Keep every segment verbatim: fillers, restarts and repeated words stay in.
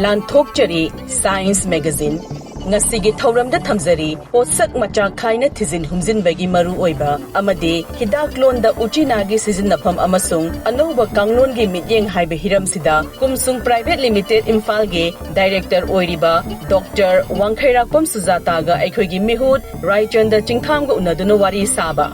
ꯂꯥꯟꯊꯣꯛꯆꯔꯤ science magazine. ꯉꯁꯤꯒꯤ ꯊꯧꯔꯝꯗ ꯊꯝꯖꯔꯤ ꯄꯣꯠꯁꯛ ꯃꯆꯥꯛ ꯈꯥꯏꯅ ꯊꯤꯖꯤꯟ ꯍꯨꯝꯖꯤꯟꯕꯒꯤ ꯃꯔꯨꯑꯣꯏꯕ ꯑꯃꯗꯤ ꯍꯤꯗꯥꯛꯂꯣꯟꯗ ꯎꯆꯤꯅꯥꯒꯤ ꯁꯤꯖꯤꯟꯅꯐꯝ ꯑꯃꯁꯨꯡ ꯑꯅꯧꯕ ꯀꯥꯡꯂꯣꯟꯒꯤ ꯃꯤꯠꯌꯦꯡ ꯍꯥꯏꯕ ꯍꯤꯔꯝꯁꯤꯗ ꯀꯨꯝꯁꯨꯡ ꯄ꯭ꯔꯥꯏꯚꯦꯠ ꯂꯤꯃꯤꯇꯦꯗ ꯏꯝꯐꯥꯜꯒꯤ ꯗꯥꯏꯔꯦꯛꯇꯔ ꯑꯣꯏꯔꯤꯕ ꯗꯣꯛꯇꯔ ꯋꯥꯡꯈꯩꯔꯥꯛꯄꯝ ꯁꯨꯖꯥꯇꯥꯒ ꯑꯩꯈꯣꯏꯒꯤ ꯃꯤꯍꯨꯠ ꯔꯥꯏꯆꯟꯗ ꯆꯤꯡꯊꯥꯝꯒ ꯎꯅꯗꯨꯅ ꯋꯥꯔꯤ ꯁꯥꯕ꯫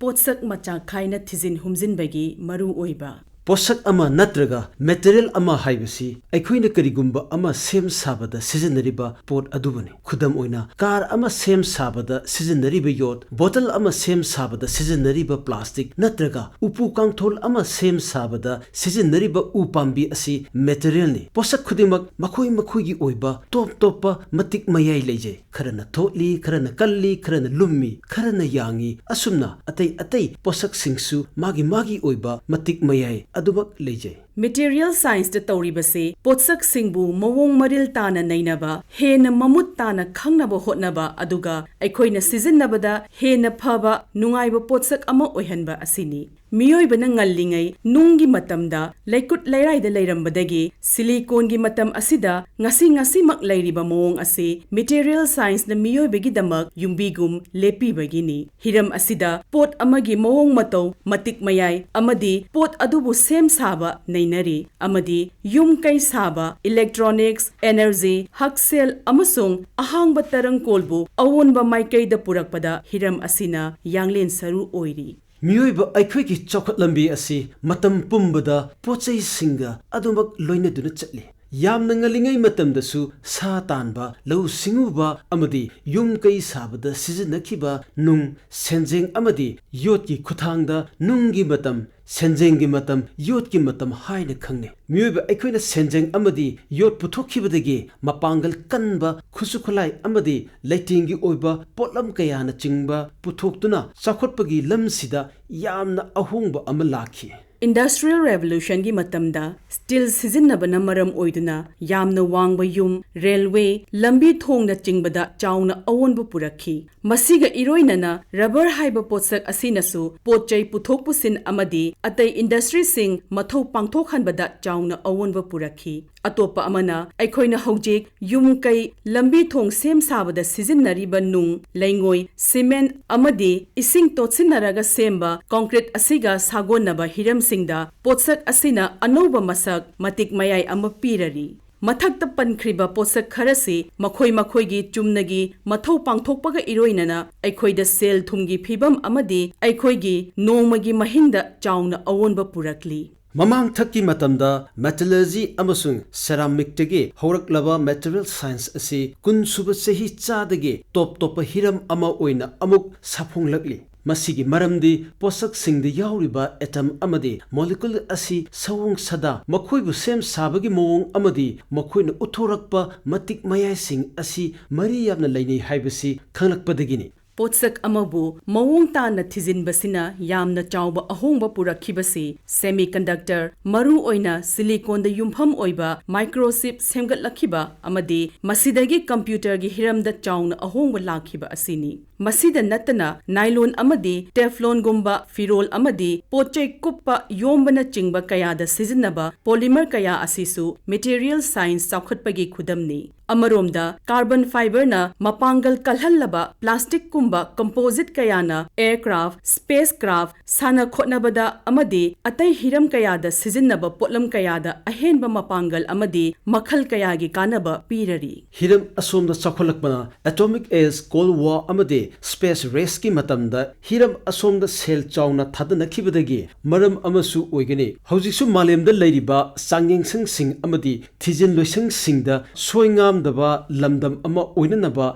ꯄꯣꯠꯁꯛ ꯃꯆꯥꯛ ꯈꯥꯏꯅ ꯊꯤꯖꯤꯟ ꯍꯨꯝꯖꯤꯟꯕꯒꯤ ꯃꯔꯨꯑꯣꯏꯕ꯫ ꯄꯣꯠꯁꯛ ꯑꯃ ꯅꯠꯇ꯭ꯔꯒ ꯃꯦꯇꯔꯤꯌꯦꯜ ꯑꯃ ꯍꯥꯏꯕꯁꯤ ꯑꯩꯈꯣꯏꯅ ꯀꯔꯤꯒꯨꯝꯕ ꯑꯃ ꯁꯦꯝ ꯁꯥꯕꯗ ꯁꯤꯖꯤꯟꯅꯔꯤꯕ ꯄꯣꯠ ꯑꯗꯨꯕꯨꯅꯤ꯫ ꯈꯨꯗꯝ ꯑꯣꯏꯅ, ꯀꯥꯔ ꯑꯃ ꯁꯦꯝ ꯁꯥꯕꯗ ꯁꯤꯖꯤꯟꯅꯔꯤꯕ ꯌꯣꯠ, ꯕꯣꯇꯜ ꯑꯃ ꯁꯦꯝ ꯁꯥꯕꯗ ꯁꯤꯖꯤꯟꯅꯔꯤꯕ ꯄ꯭ꯂꯥꯁꯇꯤꯛ, ꯅꯠꯇ꯭ꯔꯒ ꯎꯄꯨ ꯀꯥꯡꯊꯣꯜ ꯑꯃ ꯁꯦꯝ ꯁꯥꯕꯗ ꯁꯤꯖꯤꯟꯅꯔꯤꯕ ꯎ ꯄꯥꯝꯕꯤ ꯑꯁꯤ ꯃꯦꯇꯔꯤꯌꯦꯜꯅꯤ꯫ ꯄꯣꯠꯁꯛ ꯈꯨꯗꯤꯡꯃꯛ ꯃꯈꯣꯏ ꯃꯈꯣꯏꯒꯤ ꯑꯣꯏꯕ ꯇꯣꯞ ꯇꯣꯞꯄ ꯃꯇꯤꯛ ꯃꯌꯥꯏ ꯂꯩꯖꯩ꯫ ꯈꯔꯅ ꯊꯣꯠꯂꯤ, ꯈꯔꯅ ꯀꯜꯂꯤ, ꯈꯔꯅ ꯂꯨꯝꯃꯤ, ꯈꯔꯅ ꯌꯥꯡꯏ꯫ ꯑꯁꯨꯝꯅ ꯑꯇꯩ ꯑꯇꯩ ꯄꯣꯠꯁꯛꯁꯤꯡꯁꯨ ꯃꯥꯒꯤ ꯃꯥꯒꯤ ꯑꯣꯏꯕ ꯃꯇꯤꯛ ꯃꯌꯥꯏ ꯑꯗꯨꯃꯛ ꯂꯩꯖꯩ꯫ ꯃꯦꯇꯤꯔꯤꯌꯦꯜ ꯁꯥꯏꯟꯁꯇ ꯇꯧꯔꯤꯕꯁꯤ ꯄꯣꯠꯁꯛꯁꯤꯡꯕꯨ ꯃꯑꯣꯡ ꯃꯔꯤꯜ ꯇꯥꯅ ꯅꯩꯅꯕ, ꯍꯦꯟꯅ ꯃꯃꯨꯠ ꯇꯥꯅ ꯈꯪꯅꯕ ꯍꯣꯠꯅꯕ, ꯑꯗꯨꯒ ꯑꯩꯈꯣꯏꯅ ꯁꯤꯖꯤꯟꯅꯕꯗ ꯍꯦꯟꯅ ꯐꯕ, ꯅꯨꯡꯉꯥꯏꯕ ꯄꯣꯠꯁꯛ ꯑꯃ ꯑꯣꯏꯍꯟꯕ ꯑꯁꯤꯅꯤ꯫ ꯃꯤꯑꯣꯏꯕꯅ ꯉꯜꯂꯤꯉꯩ ꯅꯨꯡꯒꯤ ꯃꯇꯝꯗ ꯂꯩꯀꯨꯠ ꯂꯩꯔꯥꯏꯗ ꯂꯩꯔꯝꯕꯗꯒꯤ ꯁꯤꯂꯤꯀꯣꯟꯒꯤ ꯃꯇꯝ ꯑꯁꯤꯗ ꯉꯁꯤ ꯉꯁꯤꯃꯛ ꯂꯩꯔꯤꯕ ꯃꯑꯣꯡ ꯑꯁꯤ ꯃꯦꯇꯤꯔꯤꯌꯦꯜ ꯁꯥꯏꯟꯁꯅ ꯃꯤꯑꯣꯏꯕꯒꯤꯗꯃꯛ ꯌꯨꯝꯕꯤꯒꯨꯝ ꯂꯦꯞꯄꯤꯕꯒꯤꯅꯤ꯫ ꯍꯤꯔꯝ ꯑꯁꯤꯗ ꯄꯣꯠ ꯑꯃꯒꯤ ꯃꯑꯣꯡ ꯃꯇꯧ, ꯃꯇꯤꯛ ꯃꯌꯥꯏ ꯑꯃꯗꯤ ꯄꯣꯠ ꯑꯗꯨꯕꯨ ꯁꯦꯝ ꯁꯥꯕ ꯅꯩꯅꯔꯤ ꯑꯃꯗꯤ ꯌꯨꯝ ꯀꯩ ꯁꯥꯕ, ꯏꯂꯦꯛꯇ꯭ꯔꯣꯅꯤꯛꯁ, ꯑꯦꯅꯔꯖꯤ, ꯍꯛꯁꯦꯜ ꯑꯃꯁꯨꯡ ꯑꯍꯥꯡꯕ ꯇꯔꯪꯀꯣꯜꯕꯨ ꯑꯑꯣꯟꯕ ꯃꯥꯏꯀꯩꯗ ꯄꯨꯔꯛꯄꯗ ꯍꯤꯔꯝ ꯑꯁꯤꯅ ꯌꯥꯡꯂꯦꯟ ꯁꯔꯨ ꯑꯣꯏꯔꯤ꯫ ꯃꯤꯑꯣꯏꯕ ꯑꯩꯈꯣꯏꯒꯤ ꯆꯥꯎꯈꯠ ꯂꯝꯕꯤ ꯑꯁꯤ ꯃꯇꯝ ꯄꯨꯝꯕꯗ ꯄꯣꯠꯆꯩꯁꯤꯡꯒ ꯑꯗꯨꯃꯛ ꯂꯣꯏꯅꯗꯨꯅ ꯆꯠꯂꯤ꯫ ꯌꯥꯝꯅ ꯉꯜꯂꯤꯉꯩ ꯃꯇꯝꯗꯁꯨ ꯁꯥ ꯇꯥꯟꯕ, ꯂꯧꯎ ꯁꯤꯡꯎꯕ ꯑꯃꯗꯤ ꯌꯨꯝ ꯀꯩ ꯁꯥꯕꯗ ꯁꯤꯖꯤꯟꯅꯈꯤꯕ ꯅꯨꯡ, ꯁꯦꯟꯖꯦꯡ ꯑꯃꯗꯤ ꯌꯣꯠꯀꯤ ꯈꯨꯠꯊꯥꯡꯗ ꯅꯨꯡꯒꯤ ꯃꯇꯝ, ꯁꯦꯟꯖꯦꯡꯒꯤ ꯃꯇꯝ, ꯌꯣꯠꯀꯤ ꯃꯇꯝ ꯍꯥꯏꯅ ꯈꯪꯅꯩ꯫ ꯃꯤꯑꯣꯏꯕ ꯑꯩꯈꯣꯏꯅ ꯁꯦꯟꯖꯦꯡ ꯑꯃꯗꯤ ꯌꯣꯠ ꯄꯨꯊꯣꯛꯈꯤꯕꯗꯒꯤ ꯃꯄꯥꯡꯒꯜ ꯀꯟꯕ ꯈꯨꯠꯁꯨ ꯈꯨꯠꯂꯥꯏ ꯑꯃꯗꯤ ꯂꯩꯇꯦꯡꯒꯤ ꯑꯣꯏꯕ ꯄꯣꯠꯂꯝ ꯀꯌꯥꯅꯆꯤꯡꯕ ꯄꯨꯊꯣꯛꯇꯨꯅ ꯆꯥꯎꯈꯠꯄꯒꯤ ꯂꯝꯁꯤꯗ ꯌꯥꯝꯅ ꯑꯍꯣꯡꯕ ꯑꯃ ꯂꯥꯛꯈꯤ꯫ Industrial Revolutionꯒꯤ ꯃꯇꯝꯗ steel ꯁꯤꯖꯤꯟꯅꯕꯅ ꯃꯔꯝ ꯑꯣꯏꯗꯨꯅ ꯌꯥꯝꯅ ꯋꯥꯡꯕ ꯌꯨꯝ, railway, ꯂꯝꯕꯤ ꯊꯣꯡꯅꯆꯤꯡꯕꯗ ꯆꯥꯎꯅ ꯑꯑꯣꯟꯕ ꯄꯨꯔꯛꯈꯤ꯫ ꯃꯁꯤꯒ ꯏꯔꯣꯏꯅꯅ rubber ꯍꯥꯏꯕ ꯄꯣꯠꯁꯛ ꯑꯁꯤꯅꯁꯨ ꯄꯣꯠ ꯆꯩ ꯄꯨꯊꯣꯛ ꯄꯨꯁꯤꯟ ꯑꯃꯗꯤ ꯑꯇꯩ industryꯁꯤꯡ ꯃꯊꯧ ꯄꯥꯡꯊꯣꯛꯍꯟꯕꯗ ꯆꯥꯎꯅ ꯑꯑꯣꯟꯕ ꯄꯨꯔꯛꯈꯤ꯫ ꯑꯇꯣꯞꯄ ꯑꯃꯅ, ꯑꯩꯈꯣꯏꯅ ꯍꯧꯖꯤꯛ ꯌꯨꯝ ꯀꯩ, ꯂꯝꯕꯤ ꯊꯣꯡ ꯁꯦꯝ ꯁꯥꯕꯗ ꯁꯤꯖꯤꯟꯅꯔꯤꯕ ꯅꯨꯡ, ꯂꯩꯉꯣꯏ, cement ꯑꯃꯗꯤ ꯏꯁꯤꯡ ꯇꯣꯠꯁꯤꯟꯅꯔꯒ ꯁꯦꯝꯕ concrete ꯑꯁꯤꯒ ꯁꯥꯒꯣꯟꯅꯕ ꯍꯤꯔꯝꯁꯤꯡꯗ ꯄꯣꯠꯁꯛ ꯑꯁꯤꯅ ꯑꯅꯧꯕ ꯃꯁꯛ, ꯃꯇꯤꯛ ꯃꯌꯥꯏ ꯑꯃ ꯄꯤꯔꯔꯤ꯫ ꯃꯊꯛꯇ ꯄꯟꯈ꯭ꯔꯤꯕ ꯄꯣꯠꯁꯛ ꯈꯔꯁꯤ ꯃꯈꯣꯏ ꯃꯈꯣꯏꯒꯤ ꯆꯨꯝꯅꯒꯤ ꯃꯊꯧ ꯄꯥꯡꯊꯣꯛꯄꯒ ꯏꯔꯣꯏꯅꯅ ꯑꯩꯈꯣꯏꯗ ꯁꯦꯜ ꯊꯨꯝꯒꯤ ꯐꯤꯕꯝ ꯑꯃꯗꯤ ꯑꯩꯈꯣꯏꯒꯤ ꯅꯣꯡꯃꯒꯤ ꯃꯍꯤꯡꯗ ꯆꯥꯎꯅ ꯑꯑꯣꯟꯕ ꯄꯨꯔꯛꯂꯤ꯫ ꯃꯃꯥꯡꯊꯛꯀꯤ ꯃꯇꯝꯗ metallurgy ꯑꯃꯁꯨꯡ ceramicꯇꯒꯤ ꯍꯧꯔꯛꯂꯕ material science ꯑꯁꯤ ꯀꯨꯟꯁꯨꯕ ꯆꯍꯤ ꯆꯥꯗꯒꯤ ꯇꯣꯞ ꯇꯣꯞꯄ ꯍꯤꯔꯝ ꯑꯃ ꯑꯣꯏꯅ ꯑꯃꯨꯛ ꯁꯥꯐꯣꯡꯂꯛꯂꯤ꯫ ꯃꯁꯤꯒꯤ ꯃꯔꯝꯗꯤ ꯄꯣꯠꯁꯛꯁꯤꯡꯗ ꯌꯥꯎꯔꯤꯕ atom ꯑꯃꯗꯤ molecule ꯑꯁꯤ ꯁꯑꯣꯡ ꯁꯥꯗꯥ, ꯃꯈꯣꯏꯕꯨ ꯁꯦꯝ ꯁꯥꯕꯒꯤ ꯃꯑꯣꯡ ꯑꯃꯗꯤ ꯃꯈꯣꯏꯅ ꯎꯠꯊꯣꯔꯛꯄ ꯃꯇꯤꯛ ꯃꯌꯥꯏꯁꯤꯡ ꯑꯁꯤ ꯃꯔꯤ ꯌꯥꯝꯅ ꯂꯩꯅꯩ ꯍꯥꯏꯕꯁꯤ ꯈꯪꯂꯛꯄꯗꯒꯤꯅꯤ꯫ ꯄꯣꯠꯁꯛ ꯑꯃꯕꯨ ꯃꯑꯣꯡ ꯇꯥꯅ ꯊꯤꯖꯤꯟꯕꯁꯤꯅ ꯌꯥꯝꯅ ꯆꯥꯎꯕ ꯑꯍꯣꯡꯕ ꯄꯨꯔꯛꯈꯤꯕꯁꯤ semiconductor, ꯃꯔꯨꯑꯣꯏꯅ siliconꯗ ꯌꯨꯝꯐꯝ ꯑꯣꯏꯕ microchip ꯁꯦꯝꯒꯠꯂꯛꯈꯤꯕ ꯑꯃꯗꯤ ꯃꯁꯤꯗꯒꯤ computerꯒꯤ ꯍꯤꯔꯝꯗ ꯆꯥꯎꯅ ꯑꯍꯣꯡꯕ ꯂꯥꯛꯈꯤꯕ ꯑꯁꯤꯅꯤ꯫ ꯃꯁꯤꯗ ꯅꯠꯇꯅ, nylon ꯑꯃꯗꯤ Teflonꯒꯨꯝꯕ ꯐꯤꯔꯣꯜ ꯑꯃꯗꯤ ꯄꯣꯠ ꯆꯩ ꯀꯨꯞꯄ ꯌꯣꯝꯕꯅꯆꯤꯡꯕ ꯀꯌꯥꯗ ꯁꯤꯖꯤꯟꯅꯕ polymer ꯀꯌꯥ ꯑꯁꯤꯁꯨ material science ꯆꯥꯎꯈꯠꯄꯒꯤ ꯈꯨꯗꯝꯅꯤ꯫ ꯑꯃꯔꯣꯝꯗ, carbon fiberꯅ ꯃꯄꯥꯡꯒꯜ ꯀꯜꯍꯜꯂꯕ plasticꯀꯨꯝꯕ composite ꯀꯌꯥꯅ aircraft, spacecraft, ꯁꯥꯟꯅ ꯈꯣꯠꯅꯕꯗ ꯑꯃꯗꯤ ꯑꯇꯩ ꯍꯤꯔꯝ ꯀꯌꯥꯗ ꯁꯤꯖꯤꯟꯅꯕ ꯄꯣꯠꯂꯝ ꯀꯌꯥꯗ ꯑꯍꯦꯟꯕ ꯃꯄꯥꯡꯒꯜ ꯑꯃꯗꯤ ꯃꯈꯜ ꯀꯌꯥꯒꯤ ꯀꯥꯟꯅꯕ ꯄꯤꯔꯔꯤ꯫ ꯍꯤꯔꯝ ꯑꯁꯣꯝꯗ ꯆꯥꯎꯈꯠꯂꯛꯄꯅ atomic age, Cold War ꯑꯃꯗꯤ space raceꯀꯤ ꯃꯇꯝꯗ ꯍꯤꯔꯝ ꯑꯁꯣꯝꯗ ꯁꯦꯜ ꯆꯥꯎꯅ ꯊꯥꯗꯅꯈꯤꯕꯗꯒꯤ ꯃꯔꯝ ꯑꯃꯁꯨ ꯑꯣꯏꯒꯅꯤ꯫ ꯍꯧꯖꯤꯛꯁꯨ ꯃꯥꯂꯦꯝꯗ ꯂꯩꯔꯤꯕ ꯆꯥꯡꯌꯦꯡꯁꯪꯁꯤꯡ ꯑꯃꯗꯤ ꯊꯤꯖꯤꯟ ꯂꯣꯏꯁꯪꯁꯤꯡꯗ ꯁꯣꯏ ꯉꯥꯝꯗꯕ ꯂꯝꯗꯝ ꯑꯃ ꯑꯣꯏꯅꯅꯕ,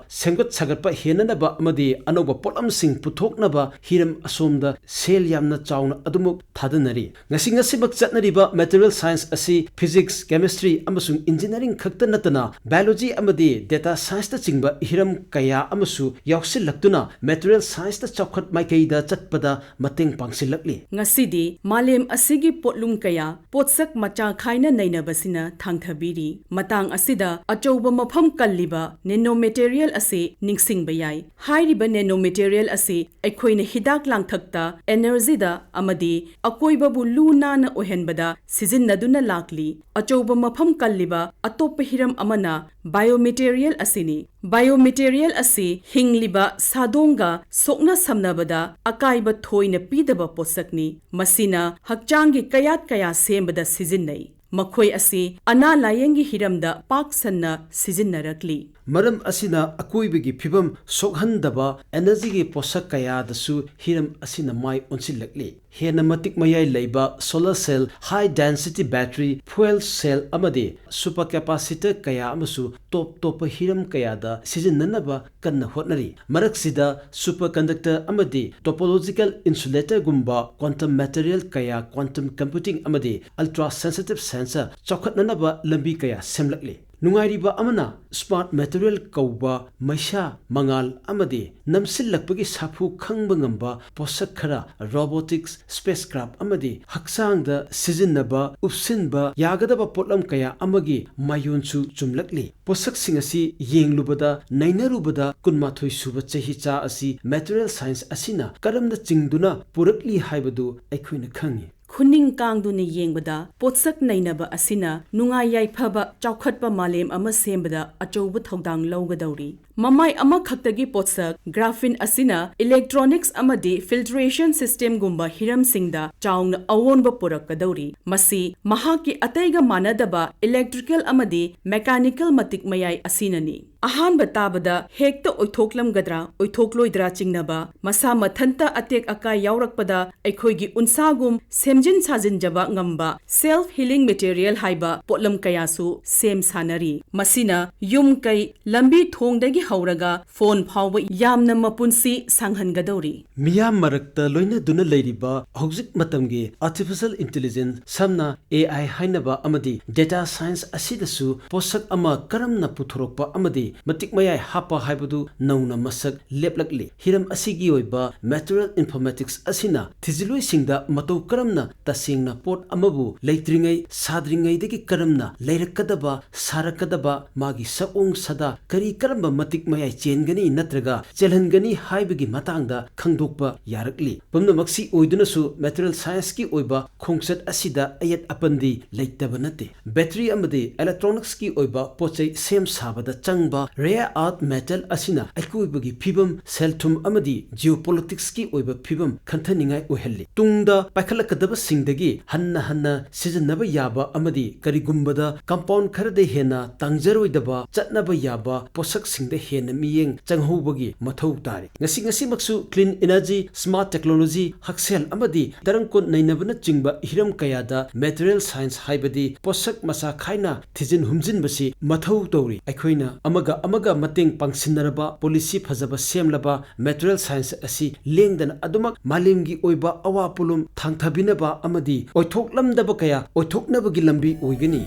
ꯁꯦꯝꯒꯠ ꯁꯥꯒꯠꯄ ꯍꯦꯟꯅꯅꯕ ꯑꯃꯗꯤ ꯑꯅꯧꯕ ꯄꯣꯠꯂꯝꯁꯤꯡ ꯄꯨꯊꯣꯛꯅꯕ ꯍꯤꯔꯝ ꯑꯁꯣꯝꯗ ꯁꯦꯜ ꯌꯥꯝꯅ ꯆꯥꯎꯅ ꯑꯗꯨꯃꯛ ꯊꯥꯗꯅꯔꯤ꯫ ꯉꯁꯤ ꯉꯁꯤꯃꯛ ꯆꯠꯅꯔꯤꯕ material science ꯑꯁꯤ physics, chemistry ꯑꯃꯁꯨꯡ engineering ꯈꯛꯇ ꯅꯠꯇꯅ biology ꯑꯃꯗꯤ data scienceꯅꯆꯤꯡꯕ ꯍꯤꯔꯝ ꯀꯌꯥ ꯑꯃꯁꯨ ꯌꯥꯎꯁꯤꯜꯂꯛꯄ ꯇꯨꯅ material science ꯇ ꯆꯥꯎꯈꯠ ꯃꯥꯏꯀꯩꯗ ꯆꯠꯄꯗ ꯃꯇꯦꯡ ꯄꯥꯡꯁꯤꯜꯂꯛꯂꯤ꯫ ꯉꯁꯤꯗꯤ ꯃꯥꯂꯦꯝ ꯑꯁꯤꯒꯤ ꯄꯣꯠꯂꯨꯝ ꯀꯌꯥ ꯄꯣꯠꯁꯛ ꯃꯆꯥ ꯈꯥꯏꯅ ꯅꯩꯅꯕꯁꯤꯅ ꯊꯥꯡꯊꯕꯤꯔꯤ꯫ ꯃꯇꯥꯡ ꯑꯁꯤꯗ ꯑꯆꯧꯕ ꯃꯐꯝ ꯀꯜꯂꯤꯕ nanomaterial ꯑꯁꯤ ꯅꯤꯡꯁꯤꯡꯕ ꯌꯥꯏ꯫ ꯍꯥꯏꯔꯤꯕ nanomaterial ꯑꯁꯤ ꯑꯩꯈꯣꯏꯅ ꯍꯤꯗꯥꯛ ꯂꯥꯡꯊꯛꯇ, energy ꯗ ꯑꯃꯗꯤ ꯑꯀꯣꯏꯕꯕꯨ ꯂꯨ ꯅꯥꯟꯅ ꯑꯣꯏꯍꯟꯕꯗ ꯁꯤꯖꯤꯟꯅꯗꯨꯅ ꯂꯥꯛꯂꯤ꯫ ꯑꯆꯧꯕ ꯃꯐꯝ ꯀꯜꯂꯤꯕ ꯑꯇꯣꯞꯄ ꯍꯤꯔꯝ ꯑꯃꯅ biomaterial ꯑꯁꯤꯅꯤ꯫ Biomaterial ꯑꯁꯤ ꯍꯤꯡꯂꯤꯕ ꯁꯥꯗꯣꯡꯒ ꯁꯣꯛꯅ ꯁꯝꯅꯕꯗ ꯑꯀꯥꯏꯕ ꯊꯣꯏꯅ ꯄꯤꯗꯕ ꯄꯣꯠꯁꯛꯅꯤ꯫ ꯃꯁꯤꯅ ꯍꯛꯆꯥꯡꯒꯤ ꯀꯌꯥꯠ ꯀꯌꯥ ꯁꯦꯝꯕꯗ ꯁꯤꯖꯤꯟꯅꯩ꯫ ꯃꯈꯣꯏ ꯑꯁꯤ ꯑꯅꯥ ꯂꯥꯌꯦꯡꯒꯤ ꯍꯤꯔꯝꯗ ꯄꯥꯛ ꯁꯟꯅ ꯁꯤꯖꯤꯟꯅꯔꯛꯂꯤ꯫ ꯃꯔꯝ ꯑꯁꯤꯅ ꯑꯀꯣꯏꯕꯒꯤ ꯐꯤꯕꯝ ꯁꯣꯛꯍꯟꯗꯕ energy ꯒꯤ ꯄꯣꯠꯁꯛ ꯀꯌꯥꯗꯁꯨ ꯍꯤꯔꯝ ꯑꯁꯤꯅ ꯃꯥꯏ ꯑꯣꯟꯁꯤꯜꯂꯛꯂꯤ꯫ ꯍꯦꯟꯅ ꯃꯇꯤꯛ ꯃꯌꯥꯏ ꯂꯩꯕ solar cell, high density battery, fuel cell ꯑꯃꯗꯤ super capacitor ꯀꯌꯥ ꯑꯃꯁꯨ ꯇꯣꯞ ꯇꯣꯞꯄ ꯍꯤꯔꯝ ꯀꯌꯥꯗ ꯁꯤꯖꯤꯟꯅꯅꯕ ꯀꯟꯅ ꯍꯣꯠꯅꯔꯤ꯫ ꯃꯔꯛꯁꯤꯗ superconductor ꯑꯃꯗꯤ topological insulator ꯒꯨꯝꯕ quantum material ꯀꯌꯥ, quantum computing ꯑꯃꯗꯤ ultra sensitive sensor ꯆꯥꯎꯈꯠꯅꯅꯕ ꯂꯝꯕꯤ ꯀꯌꯥ ꯁꯦꯝꯂꯛꯂꯤ꯫ ꯅꯨꯡꯉꯥꯏꯔꯤꯕ ꯑꯃꯅ, smart material ꯀꯧꯕ ꯃꯩꯁꯥ, ꯃꯉꯥꯜ ꯑꯃꯗꯤ ꯅꯝꯁꯤꯜꯂꯛꯄꯒꯤ ꯁꯥꯐꯨ ꯈꯪꯕ ꯉꯝꯕ ꯄꯣꯠꯁꯛ ꯈꯔ, robotics, spacecraft ꯑꯃꯗꯤ ꯍꯛꯆꯥꯡꯗ ꯁꯤꯖꯤꯟꯅꯕ, ꯎꯞꯁꯤꯟꯕ ꯌꯥꯒꯗꯕ ꯄꯣꯠꯂꯝ ꯀꯌꯥ ꯑꯃꯒꯤ ꯃꯥꯌꯣꯟꯁꯨ ꯆꯨꯝꯂꯛꯂꯤ꯫ ꯄꯣꯠꯁꯛꯁꯤꯡ ꯑꯁꯤ ꯌꯦꯡꯂꯨꯕꯗ, ꯅꯩꯅꯔꯨꯕꯗ ꯀꯨꯟꯃꯥꯊꯣꯏ ꯁꯨꯕ ꯆꯍꯤꯆꯥ ꯑꯁꯤ material science ꯑꯁꯤꯅ ꯀꯔꯝꯅ ꯆꯤꯡꯗꯨꯅ ꯄꯨꯔꯛꯂꯤ ꯍꯥꯏꯕꯗꯨ ꯑꯩꯈꯣꯏꯅ ꯈꯪꯏ꯫ ꯈꯨꯅꯤꯡ ꯀꯥꯡꯗꯨꯅ ꯌꯦꯡꯕꯗ ꯄꯣꯠꯁꯛ ꯅꯩꯅꯕ ꯑꯁꯤꯅ ꯅꯨꯡꯉꯥꯏ ꯌꯥꯏꯐꯕ, ꯆꯥꯎꯈꯠꯄ ꯃꯥꯂꯦꯝ ꯑꯃ ꯁꯦꯝꯕꯗ ꯑꯆꯧꯕ ꯊꯧꯗꯥꯡ ꯂꯧꯒꯗꯧꯔꯤ꯫ ꯃꯃꯥꯏ ꯑꯃꯈꯛꯇꯒꯤ ꯄꯣꯠꯁꯛ graphene ꯑꯁꯤꯅ electronics ꯑꯃꯗꯤ filtration system ꯒꯨꯝꯕ ꯍꯤꯔꯝꯁꯤꯡꯗ ꯆꯥꯎꯅ ꯑꯑꯣꯟꯕ ꯄꯨꯔꯛꯀꯗꯧꯔꯤ꯫ ꯃꯁꯤ ꯃꯍꯥꯛꯀꯤ ꯑꯇꯩꯒ ꯃꯥꯟꯅꯗꯕ electrical ꯑꯃꯗꯤ mechanical ꯃꯇꯤꯛ ꯃꯌꯥꯏ ꯑꯁꯤꯅꯅꯤ꯫ ꯑꯍꯥꯟꯕ ꯇꯥꯕꯗ ꯍꯦꯛꯇ ꯑꯣꯏꯊꯣꯛꯂꯝꯒꯗ꯭ꯔꯥ, ꯑꯣꯏꯊꯣꯛꯂꯣꯏꯗ꯭ꯔꯥ ꯆꯤꯡꯅꯕ, ꯃꯁꯥ ꯃꯊꯟꯇ ꯑꯇꯦꯛ ꯑꯀꯥꯏ ꯌꯥꯎꯔꯛꯄꯗ ꯑꯩꯈꯣꯏꯒꯤ ꯎꯟꯁꯥꯒꯨꯝ ꯁꯦꯝꯖꯤꯟ ꯁꯥꯖꯤꯟꯖꯕ ꯉꯝꯕ self healing material ꯍꯥꯏꯕ ꯄꯣꯠꯂꯝ ꯀꯌꯥꯁꯨ ꯁꯦꯝ ꯁꯥꯅꯔꯤ꯫ ꯃꯁꯤꯅ ꯌꯨꯝ ꯀꯩ, ꯂꯝꯕꯤ ꯊꯣꯡꯗꯒꯤ ꯍꯧꯔꯒ ꯐꯣꯟ ꯐꯥꯎꯕ ꯌꯥꯝꯅ ꯃꯄꯨꯟꯁꯤ ꯁꯥꯡꯍꯟꯒꯗꯧꯔꯤ꯫ ꯃꯤꯌꯥꯝ ꯃꯔꯛꯇ ꯂꯣꯏꯅꯗꯨꯅ ꯂꯩꯔꯤꯕ ꯍꯧꯖꯤꯛ ꯃꯇꯝꯒꯤ artificial intelligence, ꯁꯝꯅ AI ꯍꯥꯏꯅꯕ ꯑꯃꯗꯤ data science ꯑꯁꯤꯗꯁꯨ ꯄꯣꯠꯁꯛ ꯑꯃ ꯀꯔꯝꯅ ꯄꯨꯊꯣꯔꯛꯄ ꯑꯃꯗꯤ ꯃꯇꯤꯛ ꯃꯌꯥꯏ ꯍꯥꯞꯄ ꯍꯥꯏꯕꯗꯨ ꯅꯧꯅ ꯃꯁꯛ ꯂꯦꯞꯂꯛꯂꯤ꯫ ꯍꯤꯔꯝ ꯑꯁꯤꯒꯤ ꯑꯣꯏꯕ material informatics ꯑꯁꯤꯅ ꯊꯤꯖꯤꯜꯂꯨꯏꯁꯤꯡꯗ ꯃꯇꯧ ꯀꯔꯝꯅ ꯇꯁꯦꯡꯅ ꯄꯣꯠ ꯑꯃꯕꯨ ꯂꯩꯇ꯭ꯔꯤꯉꯩ ꯁꯥꯗ꯭ꯔꯤꯉꯩꯗꯒꯤ ꯀꯔꯝꯅ ꯂꯩꯔꯛꯀꯗꯕ, ꯁꯥꯔꯛꯀꯗꯕ, ꯃꯥꯒꯤ ꯁꯛꯑꯣꯡ ꯁꯥꯗꯥ ꯀꯔꯤ ꯀꯔꯝꯕ ꯃꯇꯤꯛ ꯃꯌꯥꯏ ꯆꯦꯟꯒꯅꯤ ꯅꯠꯇ꯭ꯔꯒ ꯆꯦꯜꯍꯟꯒꯅꯤ ꯍꯥꯏꯕꯒꯤ ꯃꯇꯥꯡꯗ ꯈꯪꯗꯣꯛꯄ ꯌꯥꯔꯛꯂꯤ꯫ ꯄꯨꯝꯅꯃꯛꯁꯤ ꯑꯣꯏꯗꯨꯅꯁꯨ material scienceꯀꯤ ꯑꯣꯏꯕ ꯈꯣꯡꯆꯠ ꯑꯁꯤꯗ ꯑꯌꯦꯠ ꯑꯄꯟꯗꯤ ꯂꯩꯇꯕ ꯅꯠꯇꯦ꯫ Battery ꯑꯃꯗꯤ electronicsꯀꯤ ꯑꯣꯏꯕ ꯄꯣꯠ ꯆꯩ ꯁꯦꯝ ꯁꯥꯕꯗ ꯆꯪꯕ rare earth metal ꯑꯁꯤꯅ ꯑꯀꯣꯏꯕꯒꯤ ꯐꯤꯕꯝ, ꯁꯦꯜ ꯊꯨꯝ ꯑꯃꯗꯤ geopoliticsꯀꯤ ꯑꯣꯏꯕ ꯐꯤꯕꯝ ꯈꯟꯊꯅꯤꯡꯉꯥꯏ ꯑꯣꯏꯍꯜꯂꯤ꯫ ꯇꯨꯡꯗ ꯄꯥꯏꯈꯠꯂꯛꯀꯗꯕꯁꯤꯡꯗꯒꯤ ꯍꯟꯅ ꯍꯟꯅ ꯁꯤꯖꯤꯟꯅꯕ ꯌꯥꯕ ꯑꯃꯗꯤ ꯀꯔꯤꯒꯨꯝꯕꯗ compound ꯈꯔꯗ ꯍꯦꯟꯅ ꯇꯥꯡꯖꯔꯣꯏꯗꯕ ꯆꯠꯅꯕ ꯌꯥꯕ ꯄꯣꯠꯁꯛꯁꯤꯡꯗ ꯍꯦꯟꯅ ꯃꯤꯠꯌꯦꯡ ꯆꯪꯍꯧꯕꯒꯤ ꯃꯊꯧ ꯇꯥꯔꯤ꯫ ꯉꯁꯤ ꯉꯁꯤꯃꯛꯁꯨ clean energy, smart technology, ꯍꯛꯁꯦꯜ ꯑꯃꯗꯤ ꯇꯔꯪ ꯀꯣꯠ ꯅꯩꯅꯕꯅꯆꯤꯡꯕ ꯍꯤꯔꯝ ꯀꯌꯥꯗ material science ꯍꯥꯏꯕꯗꯤ ꯄꯣꯠꯁꯛ ꯃꯆꯥ ꯈꯥꯏꯅ ꯊꯤꯖꯤꯟ ꯍꯨꯝꯖꯤꯟꯕꯁꯤ ꯃꯊꯧ ꯇꯧꯔꯤ꯫ ꯑꯩꯈꯣꯏꯅ ꯑꯃꯒ ꯑꯃꯒ ꯃꯇꯦꯡ ꯄꯥꯡꯁꯤꯟꯅꯔꯕ, policy ꯐꯖꯕ ꯁꯦꯝꯂꯕ, material science ꯑꯁꯤ ꯂꯦꯡꯗꯅ ꯑꯗꯨꯃꯛ ꯃꯥꯂꯦꯝꯒꯤ ꯑꯣꯏꯕ ꯑꯋꯥ ꯄꯣꯠꯂꯨꯝ ꯊꯥꯡꯊꯕꯤꯅꯕ ꯑꯃꯗꯤ ꯑꯣꯏꯊꯣꯛꯂꯝꯗꯕ ꯀꯌꯥ ꯑꯣꯏꯊꯣꯛꯅꯕꯒꯤ ꯂꯝꯕꯤ ꯑꯣꯏꯒꯅꯤ꯫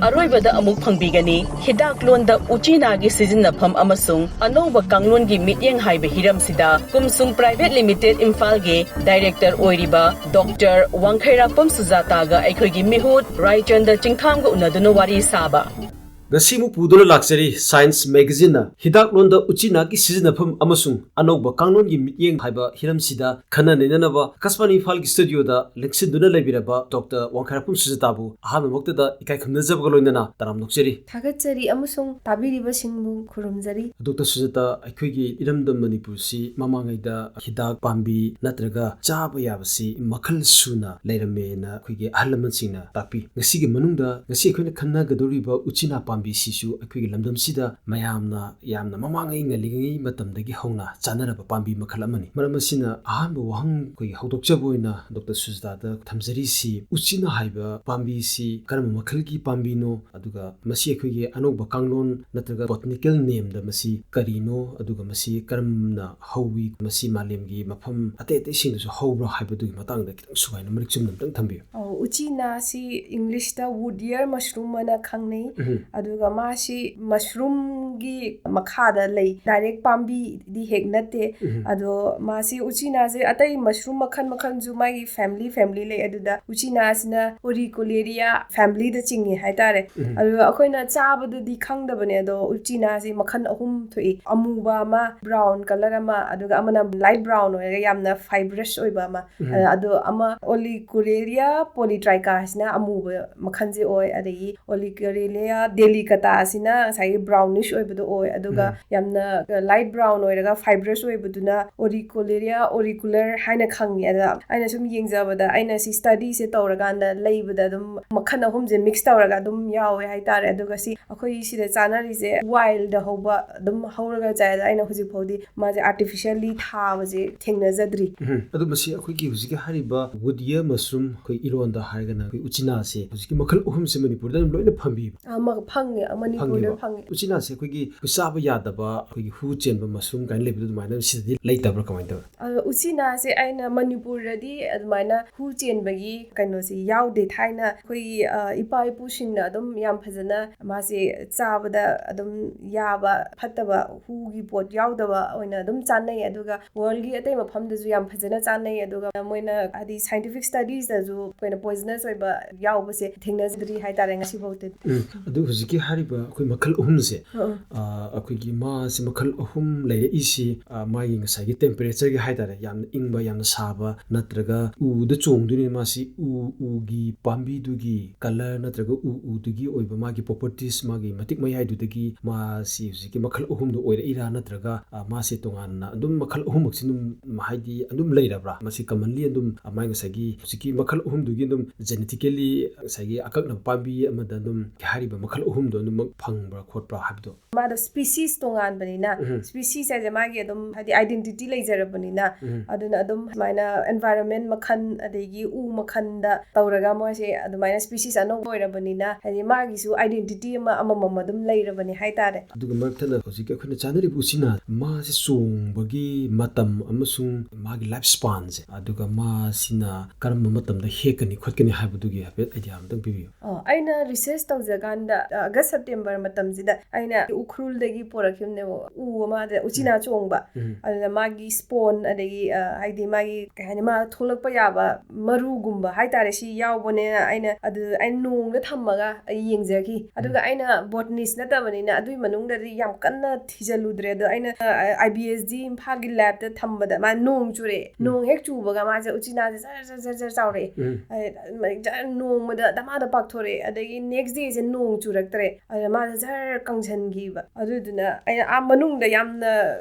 ꯑꯔꯣꯏꯕꯗ ꯑꯃꯨꯛ ꯐꯪꯕꯤꯒꯅꯤ ꯍꯤꯗꯥꯛꯂꯣꯟꯗ ꯎꯆꯤꯅꯥꯒꯤ ꯁꯤꯖꯤꯟꯅꯐꯝ ꯑꯃꯁꯨꯡ ꯑꯅꯧꯕ ꯀꯥꯡꯂꯣꯟꯒꯤ ꯃꯤꯠꯌꯦꯡ ꯍꯥꯏꯕ ꯍꯤꯔꯝꯁꯤꯗ ꯀꯨꯝꯁꯨꯡ Private Limited ꯏꯝꯐꯥꯜꯒꯤ director ꯑꯣꯏꯔꯤꯕ ꯗꯣꯛꯇꯔ ꯋꯥꯡꯈꯩꯔꯥꯛꯄꯝ ꯁꯨꯖꯥꯇꯥꯒ ꯑꯩꯈꯣꯏꯒꯤ ꯃꯤꯍꯨꯠ ꯔꯥꯏꯆꯟꯗ ꯆꯤꯡꯊꯥꯝꯒ ꯎꯅꯗꯨꯅ ꯋꯥꯔꯤ ꯁꯥꯕ꯫ ꯉꯁꯤ ꯑꯃꯨꯛ ꯄꯨꯗꯨꯅ ꯂꯥꯛꯆꯔꯤ Science Magazineꯅ ꯍꯤꯗꯥꯛꯂꯣꯟꯗ ꯎꯆꯤꯅꯥꯒꯤ ꯁꯤꯖꯤꯟꯅꯐꯝ ꯑꯃꯁꯨꯡ ꯑꯅꯧꯕ ꯀꯥꯡꯂꯣꯟꯒꯤ ꯃꯤꯠꯌꯦꯡ ꯍꯥꯏꯕ ꯍꯤꯔꯝꯁꯤꯗ ꯈꯟꯅ ꯅꯩꯅꯅꯕ ꯑꯀꯥꯁꯕꯥꯅꯤ ꯏꯝꯐꯥꯜꯒꯤ studioꯗ ꯂꯦꯡꯁꯤꯟꯗꯨꯅ ꯂꯩꯕꯤꯔꯕ ꯗꯣꯛꯇꯔ ꯋꯥꯡꯈꯩꯔꯥꯛꯄꯝ ꯁꯨꯖꯥꯇꯥꯕꯨ ꯑꯍꯥꯟꯕꯃꯛꯇꯗ ꯏꯀꯥꯏ ꯈꯨꯝꯅꯖꯕꯒ ꯂꯣꯏꯅꯅ ꯇꯔꯥꯝꯅ ꯑꯣꯛꯆꯔꯤ꯫ ꯊꯥꯒꯠꯆꯔꯤ ꯑꯃꯁꯨꯡ ꯇꯥꯕꯤꯔꯤꯕꯁꯤꯡꯕꯨ ꯈꯨꯔꯨꯝꯖꯔꯤ꯫ ꯗꯣꯛꯇꯔ ꯁꯨꯖꯥꯇꯥ, ꯑꯩꯈꯣꯏꯒꯤ ꯏꯔꯝꯗꯝ ꯃꯅꯤꯄꯨꯔꯁꯤ ꯃꯃꯥꯡꯉꯩꯗ ꯍꯤꯗꯥꯛ ꯄꯥꯝꯕꯤ ꯅꯠꯇ꯭ꯔꯒ ꯆꯥꯕ ꯌꯥꯕꯁꯤ ꯃꯈꯜ ꯁꯨꯅ ꯂꯩꯔꯝꯃꯦꯅ ꯑꯩꯈꯣꯏꯒꯤ ꯑꯍꯜ ꯂꯃꯟꯁꯤꯡꯅ ꯇꯥꯛꯄꯤ꯫ ꯉꯁꯤꯒꯤ ꯃꯅꯨꯡꯗ ꯉꯁꯤ ꯑꯩꯈꯣꯏꯅ ꯈꯟꯅꯒꯗꯧꯔꯤꯕ ꯎꯆꯤꯅꯥ ꯄꯥꯝꯕꯤ ꯄꯥꯝꯕꯤꯁꯤꯁꯨ ꯑꯩꯈꯣꯏꯒꯤ ꯂꯝꯗꯝꯁꯤꯗ ꯃꯌꯥꯝꯅ ꯌꯥꯝꯅ ꯃꯃꯥꯡꯉꯩ ꯉꯜꯂꯤꯉꯩ ꯃꯇꯝꯗꯒꯤ ꯍꯧꯅ ꯆꯥꯅꯔꯕ ꯄꯥꯝꯕꯤ ꯃꯈꯜ ꯑꯃꯅꯤ꯫ ꯃꯔꯝ ꯑꯁꯤꯅ ꯑꯍꯥꯟꯕ ꯋꯥꯍꯪ ꯑꯩꯈꯣꯏꯒꯤ ꯍꯧꯗꯣꯛꯆꯕ ꯑꯣꯏꯅ ꯗꯣꯛꯇꯔ ꯁꯨꯖꯇꯥꯗ ꯊꯝꯖꯔꯤꯁꯤ, ꯎꯆꯤꯅꯥ ꯍꯥꯏꯕ ꯄꯥꯝꯕꯤꯁꯤ ꯀꯔꯝꯕ ꯃꯈꯜꯒꯤ ꯄꯥꯝꯕꯤꯅꯣ, ꯑꯗꯨꯒ ꯃꯁꯤ ꯑꯩꯈꯣꯏꯒꯤ ꯑꯅꯧꯕ ꯀꯥꯡꯂꯣꯟ ꯅꯠꯇ꯭ꯔꯒ botanical name ꯗ ꯃꯁꯤ ꯀꯔꯤꯅꯣ, ꯑꯗꯨꯒ ꯃꯁꯤ ꯀꯔꯝꯅ ꯍꯧꯋꯤ, ꯃꯁꯤ ꯃꯥꯂꯦꯝꯒꯤ ꯃꯐꯝ ꯑꯇꯩ ꯑꯇꯩꯁꯤꯡꯗꯁꯨ ꯍꯧꯕ꯭ꯔꯥ ꯍꯥꯏꯕꯗꯨꯒꯤ ꯃꯇꯥꯡꯗ ꯈꯤꯇꯪ ꯁꯨꯒꯥꯏꯅ ꯃꯔꯤꯛ ꯆꯨꯝꯅ ꯑꯝꯇꯪ ꯊꯝꯕꯤꯌꯨ꯫ ꯑꯧ, ꯎꯆꯤꯅꯥꯁꯤ English ꯇ wood ear mushroom ꯑꯅ ꯈꯪꯅꯩ꯫ ꯎꯝ꯫ ꯑꯗꯨꯒ ꯃꯥꯁꯤ mushroom ꯒꯤ ꯃꯈꯥꯗ ꯂꯩ, direct ꯄꯥꯝꯕꯤꯗꯤ ꯍꯦꯛ ꯅꯠꯇꯦ꯫ ꯎꯝ꯫ ꯑꯗꯣ ꯃꯥꯁꯤ ꯎꯆꯤꯅꯥꯁꯦ ꯑꯇꯩ mushroom ꯃꯈꯜ ꯃꯈꯜꯁꯨ ꯃꯥꯒꯤ family family ꯂꯩ꯫ ꯑꯗꯨꯗ ꯎꯆꯤꯅꯥꯁꯤꯅ Auricularia family ꯗ ꯆꯤꯡꯉꯦ ꯍꯥꯏꯇꯥꯔꯦ꯫ ꯎꯝ꯫ ꯑꯗꯨꯒ ꯑꯩꯈꯣꯏꯅ ꯆꯥꯕꯗꯗꯤ ꯈꯪꯗꯕꯅꯦ, ꯑꯗꯣ ꯎꯆꯤꯅꯥꯁꯤ ꯃꯈꯜ ꯑꯍꯨꯝ ꯊꯣꯛꯏ꯫ ꯑꯃꯨꯕ ꯑꯃ, brown colour ꯑꯃ, ꯑꯗꯨꯒ ꯑꯃꯅ light brown ꯑꯣꯏꯔꯒ ꯌꯥꯝꯅ fibrous ꯑꯣꯏꯕ ꯑꯃ꯫ ꯎꯝ꯫ ꯑ, ꯑꯗꯣ ꯑꯃ Auricularia polytricha ꯍꯥꯏꯁꯤꯅ ꯑꯃꯨꯕ ꯃꯈꯜꯁꯦ ꯑꯣꯏ꯫ ꯑꯗꯒꯤ Auricularia delicata ꯑꯁꯤꯅ ꯉꯁꯥꯏꯒꯤ brownish ꯑꯣꯏꯕꯗꯣ ꯑꯣꯏ꯫ ꯑꯗꯨꯒ ꯎꯝ꯫ ꯌꯥꯝꯅ light brown ꯑꯣꯏꯔꯒ fibrous ꯑꯣꯏꯕꯗꯨꯅ Auricularia auricular ꯍꯥꯏꯅ ꯈꯪꯉꯤ꯫ ꯑꯗ ꯑꯩꯅ ꯁꯨꯝ ꯌꯦꯡꯖꯕꯗ, ꯑꯩꯅ ꯁꯤ study ꯁꯦ ꯇꯧꯔꯀꯥꯟꯗ ꯂꯩꯕꯗ ꯑꯗꯨꯝ ꯃꯈꯜ ꯑꯍꯨꯝꯁꯦ mix ꯇꯧꯔꯒ ꯑꯗꯨꯝ ꯌꯥꯎꯋꯦ ꯍꯥꯏꯇꯥꯔꯦ꯫ ꯑꯗꯨꯒ ꯁꯤ ꯑꯩꯈꯣꯏ ꯁꯤꯗ ꯆꯥꯅꯔꯤꯁꯦ wild ꯗ ꯍꯧꯕ, ꯑꯗꯨꯝ ꯍꯧꯔꯒ ꯆꯥꯏ꯫ ꯑꯗ ꯑꯩꯅ ꯍꯧꯖꯤꯛ ꯐꯥꯎꯗꯤ ꯃꯥꯁꯦ artificially ꯊꯥꯕꯁꯦ ꯊꯦꯡꯅꯖꯗ꯭ꯔꯤ꯫ ꯎꯝ꯫ ꯑꯗꯨ ꯃꯁꯤ ꯑꯩꯈꯣꯏꯒꯤ ꯍꯧꯖꯤꯛꯀꯤ ꯍꯥꯏꯔꯤꯕ wood ear mushroom, ꯑꯩꯈꯣꯏ ꯏꯔꯣꯟꯗ ꯍꯥꯏꯔꯒꯅ ꯑꯩꯈꯣꯏ ꯎꯆꯤꯅꯥꯁꯦ, ꯍꯧꯖꯤꯛꯀꯤ ꯃꯈꯜ ꯑꯍꯨꯝꯁꯦ ꯃꯅꯤꯄꯨꯔꯗ ꯑꯗꯨꯝ ꯂꯣꯏꯅ ꯐꯪꯕꯤꯕ꯭ꯔꯥ? ꯑ, ꯃ-, ꯐꯪꯉꯦ, ꯃꯅꯤꯄꯨꯔꯗ ꯐꯪꯉꯦꯕ? ꯐꯪꯉꯦ꯫ ꯎꯆꯤꯅꯥꯁꯦ ꯑꯩꯈꯣꯏꯒꯤ, ꯑꯩꯈꯣꯏ ꯆꯥꯕ ꯌꯥꯗꯕ, ꯑꯩꯈꯣꯏꯒꯤ ꯍꯨ ꯆꯦꯟꯕ mushroom ꯀꯥꯏꯅ ꯂꯩꯕꯗꯣ ꯑꯗꯨꯃꯥꯏꯅ ꯁꯤꯗꯗꯤ ꯂꯩꯇꯕ꯭ꯔꯥ, ꯀꯃꯥꯏꯅ ꯇꯧꯋꯤ? ꯑ, ꯎꯆꯤꯅꯥꯁꯦ ꯑꯩꯅ ꯃꯅꯤꯄꯨꯔꯗꯗꯤ ꯑꯗꯨꯃꯥꯏꯅ ꯍꯨ ꯆꯦꯟꯕꯒꯤ ꯀꯩꯅꯣꯁꯦ ꯌꯥꯎꯗꯦ꯫ ꯊꯥꯏꯅ ꯑꯩꯈꯣꯏꯒꯤ, ꯑ, ꯏꯄꯥ ꯏꯄꯨꯁꯤꯡꯅ ꯑꯗꯨꯝ ꯌꯥꯝ ꯐꯖꯅ ꯃꯥꯁꯦ ꯆꯥꯕꯗ ꯑꯗꯨꯝ ꯌꯥꯕ ꯐꯠꯇꯕ ꯍꯨꯒꯤ ꯄꯣꯠ ꯌꯥꯎꯗꯕ ꯑꯣꯏꯅ ꯑꯗꯨꯝ ꯆꯥꯅꯩ꯫ ꯑꯗꯨꯒ world ꯒꯤ ꯑꯇꯩ ꯃꯐꯝꯗꯁꯨ ꯌꯥꯝ ꯐꯖꯅ ꯆꯥꯅꯩ꯫ ꯑꯗꯨꯒ ꯃꯣꯏꯅ ꯍꯥꯏꯗꯤ scientific studies ꯇꯁꯨ ꯑꯩꯈꯣꯏꯅ poisonous ꯑꯣꯏꯕ ꯌꯥꯎꯕꯁꯦ ꯊꯦꯡꯅꯖꯗ꯭ꯔꯤ ꯍꯥꯏꯇꯥꯔꯦ ꯉꯁꯤꯐꯥꯎꯗꯗꯤ꯫ ꯎꯝ꯫ ꯑꯗꯨ ꯍꯧꯖꯤꯛꯀꯤ ꯍꯥꯏꯔꯤꯕ ꯑꯩꯈꯣꯏ ꯃꯈꯜ ꯑꯍꯨꯝꯁꯦ, ꯑ, ꯑ꯫ ꯑ, ꯑꯩꯈꯣꯏꯒꯤ ꯃꯥꯁꯤ ꯃꯈꯜ ꯑꯍꯨꯝ ꯂꯩꯔꯛꯏꯁꯤ, ꯑ, ꯃꯥꯒꯤ ꯉꯁꯥꯏꯒꯤ temperature ꯒꯤ ꯍꯥꯏꯇꯥꯔꯦ, ꯌꯥꯝꯅ ꯏꯪꯕ, ꯌꯥꯝꯅ ꯁꯥꯕ, ꯅꯠꯇ꯭ꯔꯒ ꯎꯗ ꯆꯣꯡꯗꯣꯏꯅꯤ꯫ ꯃꯥꯁꯤ ꯎ, ꯎꯒꯤ ꯄꯥꯝꯕꯤꯗꯨꯒꯤ colour ꯅꯠꯇ꯭ꯔꯒ ꯎ, ꯎꯗꯨꯒꯤ ꯑꯣꯏꯕ ꯃꯥꯒꯤ properties, ꯃꯥꯒꯤ ꯃꯇꯤꯛ ꯃꯌꯥꯏꯗꯨꯗꯒꯤ ꯃꯥꯁꯤ ꯍꯧꯖꯤꯛꯀꯤ ꯃꯈꯜ ꯑꯍꯨꯝꯗꯣ ꯑꯣꯏꯔꯛꯏꯔꯥ, ꯅꯠꯇ꯭ꯔꯒ, ꯑ, ꯃꯥꯁꯤ ꯇꯣꯉꯥꯟꯅ ꯑꯗꯨꯝ ꯃꯈꯜ ꯑꯍꯨꯝꯃꯛꯁꯤ ꯑꯗꯨꯝ, ꯍꯥꯏꯗꯤ, ꯑꯗꯨꯝ ꯂꯩꯔꯕ꯭ꯔꯥ? ꯃꯁꯤ commonly ꯑꯗꯨꯝ, ꯑ, ꯃꯥꯏ ꯉꯁꯥꯏꯒꯤ ꯍꯧꯖꯤꯛꯀꯤ ꯃꯈꯜ ꯑꯍꯨꯝꯗꯨꯒꯤ ꯑꯗꯨꯝ genetically ꯉꯁꯥꯏꯒꯤ ꯑꯀꯛꯅꯕ ꯄꯥꯝꯕꯤ ꯑꯃꯗ ꯑꯗꯨꯝ ꯍꯥꯏꯔꯤꯕ ꯃꯈꯜ ꯑꯍꯨꯝ ꯃꯐꯝꯗꯣ ꯑꯗꯨꯃꯛ ꯐꯪꯕ꯭ꯔꯥ ꯈꯣꯠꯄ꯭ꯔꯥ ꯍꯥꯏꯕꯗꯣ? ꯃꯥꯗꯣ species ꯇꯣꯉꯥꯟꯕꯅꯤꯅ, ꯎꯝ. species ꯍꯥꯏꯁꯦ ꯃꯥꯒꯤ ꯑꯗꯨꯝ ꯍꯥꯏꯗꯤ identity ꯂꯩꯖꯔꯕꯅꯤꯅ, ꯎꯝ. ꯑꯗꯨꯅ ꯑꯗꯨꯝ ꯁꯨꯃꯥꯏꯅ environment ꯃꯈꯜ, ꯑꯗꯒꯤ ꯎ ꯃꯈꯜꯗ ꯇꯧꯔꯒ ꯃꯣꯏꯁꯦ ꯑꯗꯨꯃꯥꯏꯅ species ꯑꯅꯧꯕ ꯑꯣꯏꯔꯕꯅꯤꯅ, ꯍꯥꯏꯗꯤ ꯃꯥꯒꯤꯁꯨ identity ꯑꯃ ꯑꯃꯃꯝ ꯑꯗꯨꯝ ꯂꯩꯔꯕꯅꯤ ꯍꯥꯏꯇꯥꯔꯦ꯫ ꯑꯗꯨꯒ ꯃꯔꯛ ꯊꯠꯅ ꯍꯧꯖꯤꯛꯀꯤ ꯑꯩꯈꯣꯏꯅ ꯆꯥꯅꯔꯤꯕ ꯎꯆꯤꯅꯥ, ꯃꯥꯁꯦ ꯆꯣꯡꯕꯒꯤ ꯃꯇꯝ ꯑꯃꯁꯨꯡ ꯃꯥꯒꯤ life spanꯁꯦ, ꯑꯗꯨꯒ ꯃꯥꯁꯤꯅ ꯀꯔꯝꯕ ꯃꯇꯝꯗ ꯍꯦꯛꯀꯅꯤ ꯈꯣꯠꯀꯅꯤ ꯍꯥꯏꯕꯗꯨꯒꯤ ꯍꯥꯏꯐꯦꯠ idea ꯑꯃꯇꯪ ꯄꯤꯕꯤꯌꯨ꯫ ꯑ, ꯑꯩꯅ research ꯇꯧꯖꯀꯥꯟꯗ, ꯑ, August September ꯃꯇꯝꯁꯤꯗ ꯑꯩꯅ ꯎꯈ꯭ꯔꯨꯜꯗꯒꯤ ꯄꯣꯔꯛꯈꯤꯕꯅꯦꯕ, ꯎ ꯑꯃꯗ ꯎꯆꯤꯅꯥ ꯆꯣꯡꯕ꯫ ꯎꯝ. ꯑꯗꯨꯅ ꯃꯥꯒꯤ spawn, ꯑꯗꯒꯤ, ꯑ, ꯍꯥꯏꯗꯤ ꯃꯥꯒꯤ, ꯀꯩ ꯍꯥꯏꯅꯤ, ꯃꯥ ꯊꯣꯛꯂꯛꯄ ꯌꯥꯕ ꯃꯔꯨꯒꯨꯝꯕ ꯍꯥꯏꯇꯥꯔꯦ, ꯁꯤ ꯌꯥꯎꯕꯅꯦꯅ ꯑꯩꯅ ꯑꯗꯨ ꯑꯩꯅ ꯅꯣꯡꯗ ꯊꯝꯃꯒ ꯑꯩ ꯌꯦꯡꯖꯈꯤ꯫ ꯑꯗꯨꯒ ꯑꯩꯅ botanist ꯅꯠꯇꯕꯅꯤꯅ ꯑꯗꯨꯒꯤ ꯃꯅꯨꯡꯗꯗꯤ ꯌꯥꯝ ꯀꯟꯅ ꯊꯤꯖꯤꯜꯂꯨꯗ꯭ꯔꯦ꯫ ꯑꯗꯣ ꯑꯩꯅ, ꯑ, I B S D ꯏꯝꯐꯥꯜꯒꯤ labꯇ ꯊꯝꯕꯗ ꯃꯥ ꯅꯣꯡ ꯆꯨꯔꯛꯑꯦ꯫ ꯎꯝ. ꯅꯣꯡ ꯍꯦꯛ ꯆꯨꯕꯒ ꯃꯥꯁꯦ ꯎꯆꯤꯅꯥꯁꯦ ꯖꯔ ꯖꯔ ꯖꯔ ꯖꯔ ꯆꯥꯎꯔꯛꯑꯦ꯫ ꯎꯝ. ꯑꯗꯩ ꯖꯔ ꯅꯣꯡꯃꯗ ꯗꯃꯥꯗ ꯄꯥꯛꯊꯣꯔꯛꯑꯦ꯫ ꯑꯗꯒꯤ next dayꯁꯦ ꯅꯣꯡ ꯆꯨꯔꯛꯇ꯭ꯔꯦ꯫ ꯑꯗꯨꯅ ꯃꯥꯁꯦ ꯖꯔ ꯀꯪꯁꯟꯈꯤꯕ꯫ ꯑꯗꯨꯗꯨꯅ ꯑꯩꯅ ꯑꯥ ꯃꯅꯨꯡꯗ ꯌꯥꯝꯅ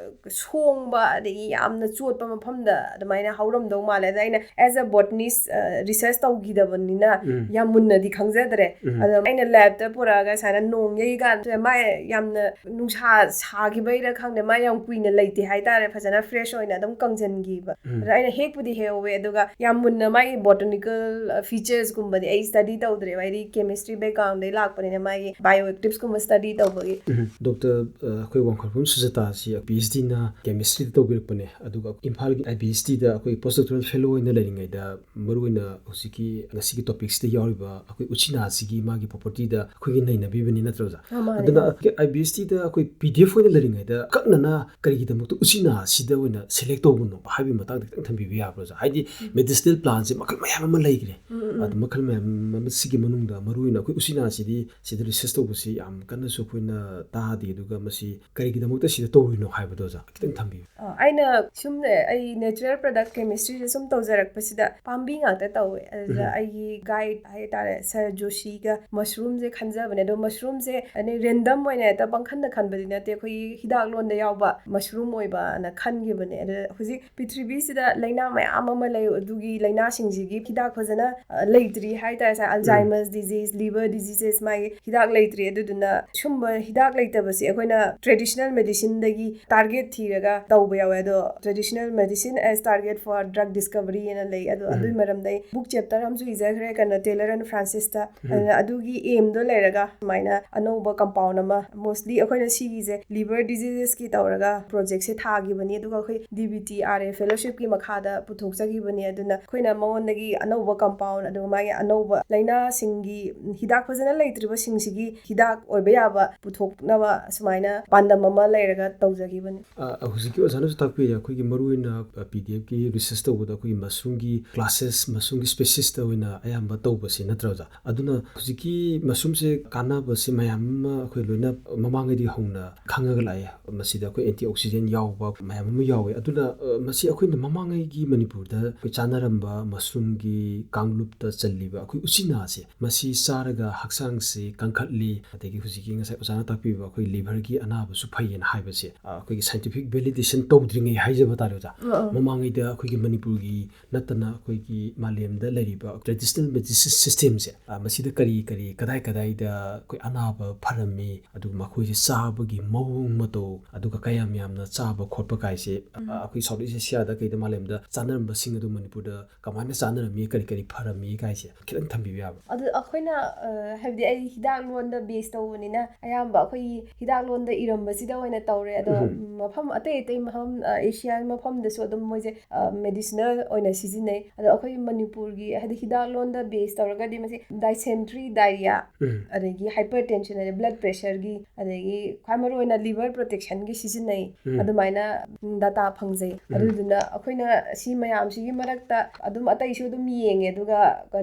ꯁꯣꯡꯕ ꯑꯗꯒꯤ ꯌꯥꯝꯅ ꯆꯣꯠꯄ ꯃꯐꯝꯗ ꯑꯗꯨꯃꯥꯏꯅ ꯍꯧꯔꯝꯗꯧ ꯃꯥꯜꯂꯦ꯫ ꯑꯗ ꯑꯩꯅ as a botanist, ꯑ, research ꯇꯧꯈꯤꯗꯕꯅꯤꯅ ꯎꯝ. ꯌꯥꯝ ꯃꯨꯟꯅꯗꯤ ꯈꯪꯖꯗ꯭ꯔꯦ꯫ ꯎꯝ. ꯑꯗꯣ ꯑꯩꯅ labꯇ ꯄꯨꯔꯛꯑꯒ ꯁꯨꯃꯥꯏꯅ ꯅꯣꯡ ꯌꯩꯀꯥꯟꯗ ꯃꯥ ꯌꯥꯝꯅ ꯅꯨꯡꯁꯥ ꯁꯥꯈꯤꯕꯩꯔꯥ ꯈꯪꯗꯦ, ꯃꯥ ꯌꯥꯝ ꯀꯨꯏꯅ ꯂꯩꯇꯦ ꯍꯥꯏꯇꯥꯔꯦ, ꯐꯖꯅ fresh ꯑꯣꯏꯅ ꯑꯗꯨꯝ ꯀꯪꯁꯟꯈꯤꯕ꯫ ꯎꯝ. ꯑꯗ ꯑꯩꯅ ꯍꯦꯛꯄꯨꯗꯤ ꯍꯦꯛꯍꯧꯋꯦ, ꯑꯗꯨꯒ ꯌꯥꯝ ꯃꯨꯟꯅ ꯃꯥꯒꯤ botanical, ꯑ, featuresꯀꯨꯝꯕꯗꯤ ꯑꯩ study ꯇꯧꯗ꯭ꯔꯦꯕ, ꯍꯥꯏꯗꯤ chemistry backgroundꯗꯩ ꯂꯥꯛꯄꯅꯤꯅ ꯃꯥꯒꯤ bioactivesꯀꯨꯝꯕ study ꯇꯧꯕꯒꯤ꯫ ꯎꯝ. Doctor, ꯑ, ꯑꯩꯈꯣꯏ ꯋꯥꯡꯈꯩꯔꯨꯝꯕꯝ ꯁꯨꯖꯥꯇꯥꯁꯤ PhDꯅ chemistryꯗ ꯇꯧꯕꯤꯔꯛꯄꯅꯦ, ꯑꯗꯨꯒ ꯏꯝꯐꯥꯜꯒꯤ I B S Dꯗ ꯑꯩꯈꯣꯏ post doctoral fellow ꯑꯣꯏꯅ ꯂꯩꯔꯤꯉꯩꯗ ꯃꯔꯨꯑꯣꯏꯅ ꯍꯧꯖꯤꯛꯀꯤ ꯉꯁꯤꯒꯤ topicꯁꯤꯗ ꯌꯥꯎꯔꯤꯕ ꯑꯩꯈꯣꯏ ꯎꯆꯤꯅꯥꯁꯤꯒꯤ ꯃꯥꯒꯤ propertyꯗ ꯑꯩꯈꯣꯏꯒꯤ ꯅꯩꯅꯕꯤꯕꯅꯤ, ꯅꯠꯇ꯭ꯔꯣ ꯑꯣꯖꯥ? ꯑ, ꯃꯥꯅꯦ, ꯑꯗꯨꯅ ꯃꯥꯅꯦ꯫ I B S Dꯗ ꯑꯩꯈꯣꯏ P D F ꯑꯣꯏꯅ ꯂꯩꯔꯤꯉꯩꯗ ꯑꯀꯛꯅꯅ ꯀꯔꯤꯒꯤꯗꯃꯛꯇ ꯎꯆꯤꯅꯥꯁꯤꯗ ꯑꯣꯏꯅ select ꯇꯧꯕꯅꯣ ꯍꯥꯏꯕꯒꯤ ꯃꯇꯥꯡꯗ ꯈꯤꯇꯪ ꯊꯝꯕꯤꯕ ꯌꯥꯕ꯭ꯔꯣ, ꯑꯣꯖꯥ? ꯍꯥꯏꯗꯤ medicinal plantꯁꯦ ꯃꯈꯜ ꯃꯌꯥꯝ ꯑꯃ ꯂꯩꯈ꯭ꯔꯦ꯫ ꯎꯝ, ꯎꯝ, ꯎꯝ꯫ ꯑꯗꯨ ꯃꯈꯜ ꯃꯌꯥꯝ ꯑꯃ, ꯁꯤꯒꯤ ꯃꯅꯨꯡꯗ ꯃꯔꯨꯑꯣꯏꯅ ꯑꯩꯈꯣꯏ ꯎꯆꯤꯅꯥꯁꯤꯗꯤ ꯁꯤꯗ research ꯇꯧꯕꯁꯤ ꯌꯥꯝ ꯀꯟꯅꯁꯨ ꯑꯩꯈꯣꯏꯅ ꯇꯥꯗꯦ, ꯑꯗꯨꯒ ꯃꯁꯤ ꯀꯔꯤꯒꯤꯗꯃꯛꯇ ꯁꯤꯗ ꯇꯧꯔꯤꯅꯣ ꯍꯥꯏꯕꯗꯣ, ꯑꯣꯖꯥ, ꯈꯤꯇꯪ ꯊꯝꯕꯤꯌꯨ꯫ ꯑ, ꯑꯩꯅ ꯁꯨꯝ ꯑꯩ natural product chemistryꯁꯦ ꯁꯨꯝ ꯇꯧꯖꯔꯛꯄꯁꯤꯗ ꯄꯥꯝꯕꯤ ꯉꯥꯛꯇ ꯇꯧꯋꯦ꯫ ꯑꯗꯨꯗ ꯎꯝ. ꯑꯩꯒꯤ guide ꯍꯥꯏꯇꯥꯔꯦ, Sir ꯖꯣꯁꯤꯒ mushroomꯁꯦ ꯈꯟꯖꯕꯅꯦ꯫ ꯑꯗꯣ mushroomꯁꯦ ꯑꯩꯅ random ꯑꯣꯏꯅ ꯍꯦꯛꯇ ꯄꯪꯈꯟꯗ ꯈꯟꯕꯗꯤ ꯅꯠꯇꯦ, ꯑꯩꯈꯣꯏꯒꯤ ꯍꯤꯗꯥꯛꯂꯣꯟꯗ ꯌꯥꯎꯕ mushroom ꯑꯣꯏꯕꯅ ꯈꯟꯈꯤꯕꯅꯦ꯫ ꯑꯗ ꯍꯧꯖꯤꯛ ꯄ꯭ꯔꯤꯊꯤꯕꯤꯁꯤꯗ ꯂꯥꯏꯅꯥ ꯃꯌꯥꯝ ꯑꯃ ꯂꯩ, ꯑꯗꯨꯒꯤ ꯂꯥꯏꯅꯥꯁꯤꯡꯁꯤꯒꯤ ꯍꯤꯗꯥꯛ ꯐꯖꯅ, ꯑ, ꯂꯩꯇ꯭ꯔꯤ ꯍꯥꯏꯇꯥꯔꯦ꯫ Alzheimer's disease, liver diseases, ꯃꯥꯒꯤ ꯍꯤꯗꯥꯛ ꯂꯩ ꯂꯩꯇ꯭ꯔꯤ꯫ ꯑꯗꯨꯗꯨꯅ ꯁꯨꯝꯕ ꯍꯤꯗꯥꯛ ꯂꯩꯇꯕꯁꯦ ꯑꯩꯈꯣꯏꯅ traditional medicineꯗꯒꯤ target ꯊꯤꯔꯒ ꯇꯧꯕ ꯌꯥꯎꯋꯦ꯫ ꯑꯗꯣ traditional medicine as target for drug discovery ꯍꯥꯏꯅ ꯂꯩ꯫ ꯑꯗꯣ ꯑꯗꯨꯒꯤ ꯃꯔꯝꯗ ꯑꯩ book chapter ꯑꯃꯁꯨ ꯏꯖꯈ꯭ꯔꯦ, ꯀꯩꯅꯣ, Taylor and Francisꯇ꯫ ꯑꯗꯨꯅ ꯑꯗꯨꯒꯤ aimꯗꯣ ꯂꯩꯔꯒ ꯁꯨꯃꯥꯏꯅ ꯑꯅꯧꯕ compound ꯑꯃ, mostly ꯑꯩꯈꯣꯏꯅ ꯁꯤꯒꯤꯁꯦ liver diseaseꯀꯤ ꯇꯧꯔꯒ projectꯁꯦ ꯊꯥꯈꯤꯕꯅꯤ꯫ ꯑꯗꯨꯒ ꯑꯩꯈꯣꯏ DBTRA fellowshipꯀꯤ ꯃꯈꯥꯗ ꯄꯨꯊꯣꯛꯆꯈꯤꯕꯅꯤ꯫ ꯑꯗꯨꯅ ꯑꯩꯈꯣꯏꯅ ꯃꯉꯣꯟꯗꯒꯤ ꯑꯅꯧꯕ compound, ꯑꯗꯨꯒ ꯃꯥꯒꯤ ꯑꯅꯧꯕ ꯂꯥꯏꯅꯥꯁꯤꯡꯒꯤ ꯍꯤꯗꯥꯛ ꯐꯖꯅ ꯂꯩꯇ꯭ꯔꯤꯕꯁꯤꯡꯁꯤꯒꯤ ꯍꯤꯗꯥꯛ ꯑꯣꯏꯕ ꯌꯥꯕ ꯄꯨꯊꯣꯛꯅꯕ ꯁꯨꯃꯥꯏꯅ ꯄꯥꯟꯗꯝ ꯑꯃ ꯂꯩꯔꯒ ꯇꯧꯖꯈꯤꯕꯅꯤ꯫ ꯑ, ꯍꯧꯖꯤꯛꯀꯤ ꯑꯣꯖꯥꯅꯁꯨ ꯇꯥꯛꯄꯤꯔꯦ, ꯑꯩꯈꯣꯏꯒꯤ ꯃꯔꯨꯑꯣꯏꯅ, ꯑ, PDFꯀꯤ research ꯇꯧꯕꯗ ꯑꯩꯈꯣꯏꯒꯤ mushroomꯒꯤ classes, mushroomꯒꯤ speciesꯇ ꯑꯣꯏꯅ ꯑꯌꯥꯝꯕ ꯇꯧꯕꯁꯤ ꯅꯠꯇ꯭ꯔꯥ, ꯑꯣꯖꯥ? ꯑꯗꯨꯅ ꯍꯧꯖꯤꯛꯀꯤ mushroomꯁꯦ ꯀꯥꯟꯅꯕꯁꯦ ꯃꯌꯥꯝ ꯑꯃ ꯑꯩꯈꯣꯏ ꯂꯣꯏꯅ ꯃꯃꯥꯡꯉꯩꯗꯒꯤ ꯍꯧꯅ ꯈꯪꯉꯒ ꯂꯥꯛꯑꯦ꯫ ꯃꯁꯤꯗ ꯑꯩꯈꯣꯏ antioxidant ꯌꯥꯎꯕ ꯃꯌꯥꯝ ꯑꯃ ꯌꯥꯎꯋꯦ꯫ ꯑꯗꯨꯅ, ꯑ, ꯃꯁꯤ ꯑꯩꯈꯣꯏꯅ ꯃꯃꯥꯡꯉꯩꯒꯤ ꯃꯅꯤꯄꯨꯔꯗ ꯑꯩꯈꯣꯏ ꯆꯥꯅꯔꯝꯕ mushroomꯒꯤ ꯀꯥꯡꯂꯨꯞꯇ ꯆꯜꯂꯤꯕ ꯑꯩꯈꯣꯏ ꯎꯆꯤꯅꯥꯁꯦ, ꯃꯁꯤ ꯆꯥꯔꯒ ꯍꯛꯆꯥꯡꯁꯤ ꯀꯟꯈꯠꯂꯤ, ꯑꯗꯒꯤ ꯍꯧꯖꯤꯛꯀꯤ ꯉꯁꯥꯏ ꯑꯣꯖꯥꯅ ꯇꯥꯛꯄꯤꯕ ꯑꯩꯈꯣꯏ liverꯒꯤ ꯑꯅꯥꯕꯁꯨ ꯐꯩꯌꯦꯅ ꯍꯥꯏꯕꯁꯦ, ꯑ, ꯑꯩꯈꯣꯏꯒꯤ scientific validation ꯇꯧꯗ꯭ꯔꯤꯉꯩ ꯍꯥꯏꯖꯕ ꯇꯥꯔꯦ, ꯑꯣꯖꯥ꯫ ꯃꯃꯥꯡꯉꯩꯗ ꯑꯩꯈꯣꯏꯒꯤ ꯃꯅꯤꯄꯨꯔꯒꯤ ꯅꯠꯇꯅ ꯑꯩꯈꯣꯏꯒꯤ ꯃꯥꯂꯦꯝꯗ ꯂꯩꯔꯤꯕ traditional medicine systemꯁꯦ, ꯑ, ꯃꯁꯤꯗ ꯀꯔꯤ ꯀꯔꯤ, ꯀꯗꯥꯏ ꯀꯗꯥꯏꯗ ꯑꯩꯈꯣꯏ ꯑꯅꯥꯕ ꯐꯔꯝꯃꯤ, ꯑꯗꯨꯒ ꯃꯈꯣꯏꯁꯦ ꯆꯥꯕꯒꯤ ꯃꯑꯣꯡ ꯃꯇꯧ, ꯑꯗꯨꯒ ꯀꯌꯥꯝ ꯌꯥꯝꯅ ꯆꯥꯕ ꯈꯣꯠꯄ ꯀꯥꯏꯁꯦ, ꯑ, ꯑꯩꯈꯣꯏ South East Asiaꯗ ꯀꯩꯗ ꯃꯥꯂꯦꯝꯗ ꯆꯥꯅꯔꯝꯕꯁꯤꯡ ꯑꯗꯨ ꯃꯅꯤꯄꯨꯔꯗ ꯀꯃꯥꯏꯅ ꯆꯥꯅꯔꯝꯃꯤ, ꯀꯔꯤ ꯀꯔꯤ ꯐꯔꯝꯃꯤ ꯀꯥꯏꯁꯦ ꯈꯤꯇꯪ ꯊꯝꯕꯤꯕ ꯌꯥꯕ꯭ꯔꯥ? ꯑꯗꯨ ꯑꯩꯈꯣꯏꯅ, ꯑ, ꯍꯥꯏꯕꯗꯤ ꯑꯩ ꯍꯤꯗꯥꯛ ꯂꯣꯟꯗ base ꯇꯧꯕꯅꯤꯅ ꯑꯌꯥꯝꯕ ꯑꯩꯈꯣꯏꯒꯤ ꯍꯤꯗꯥꯛ ꯂꯣꯟꯗ ꯏꯔꯝꯕꯁꯤꯗ ꯑꯣꯏꯅ ꯇꯧꯔꯦ꯫ ꯑꯗꯣ ꯃꯐꯝ ꯑꯇꯩ ꯑꯇꯩ ꯃꯐꯝ, ꯑ, Asiaꯒꯤ ꯃꯐꯝꯗꯁꯨ ꯑꯗꯨꯝ ꯃꯣꯏꯁꯦ, ꯑ, medicinal ꯑꯣꯏꯅ ꯁꯤꯖꯤꯟꯅꯩ꯫ ꯑꯗꯣ ꯑꯩꯈꯣꯏ ꯃꯅꯤꯄꯨꯔꯒꯤ ꯍꯥꯏꯗꯤ ꯍꯤꯗꯥꯛ ꯂꯣꯟꯗ base ꯇꯧꯔꯒꯗꯤ ꯃꯁꯤ dysentery, diarrhea, ꯑꯗꯒꯤ hypertension, ꯑꯗꯩ blood pressureꯒꯤ, ꯑꯗꯒꯤ ꯈ꯭ꯋꯥꯏ ꯃꯔꯨꯑꯣꯏꯅ liver protectionꯒꯤ ꯁꯤꯖꯤꯟꯅꯩ꯫ ꯑꯗꯨꯃꯥꯏꯅ data ꯐꯪꯖꯩ꯫ ꯑꯗꯨꯗꯨꯅ ꯑꯩꯈꯣꯏꯅ ꯁꯤ ꯃꯌꯥꯝꯁꯤꯒꯤ ꯃꯔꯛꯇ ꯑꯗꯨꯝ ꯑꯇꯩꯁꯨ ꯑꯗꯨꯝ ꯌꯦꯡꯉꯦ, ꯑꯗꯨꯒ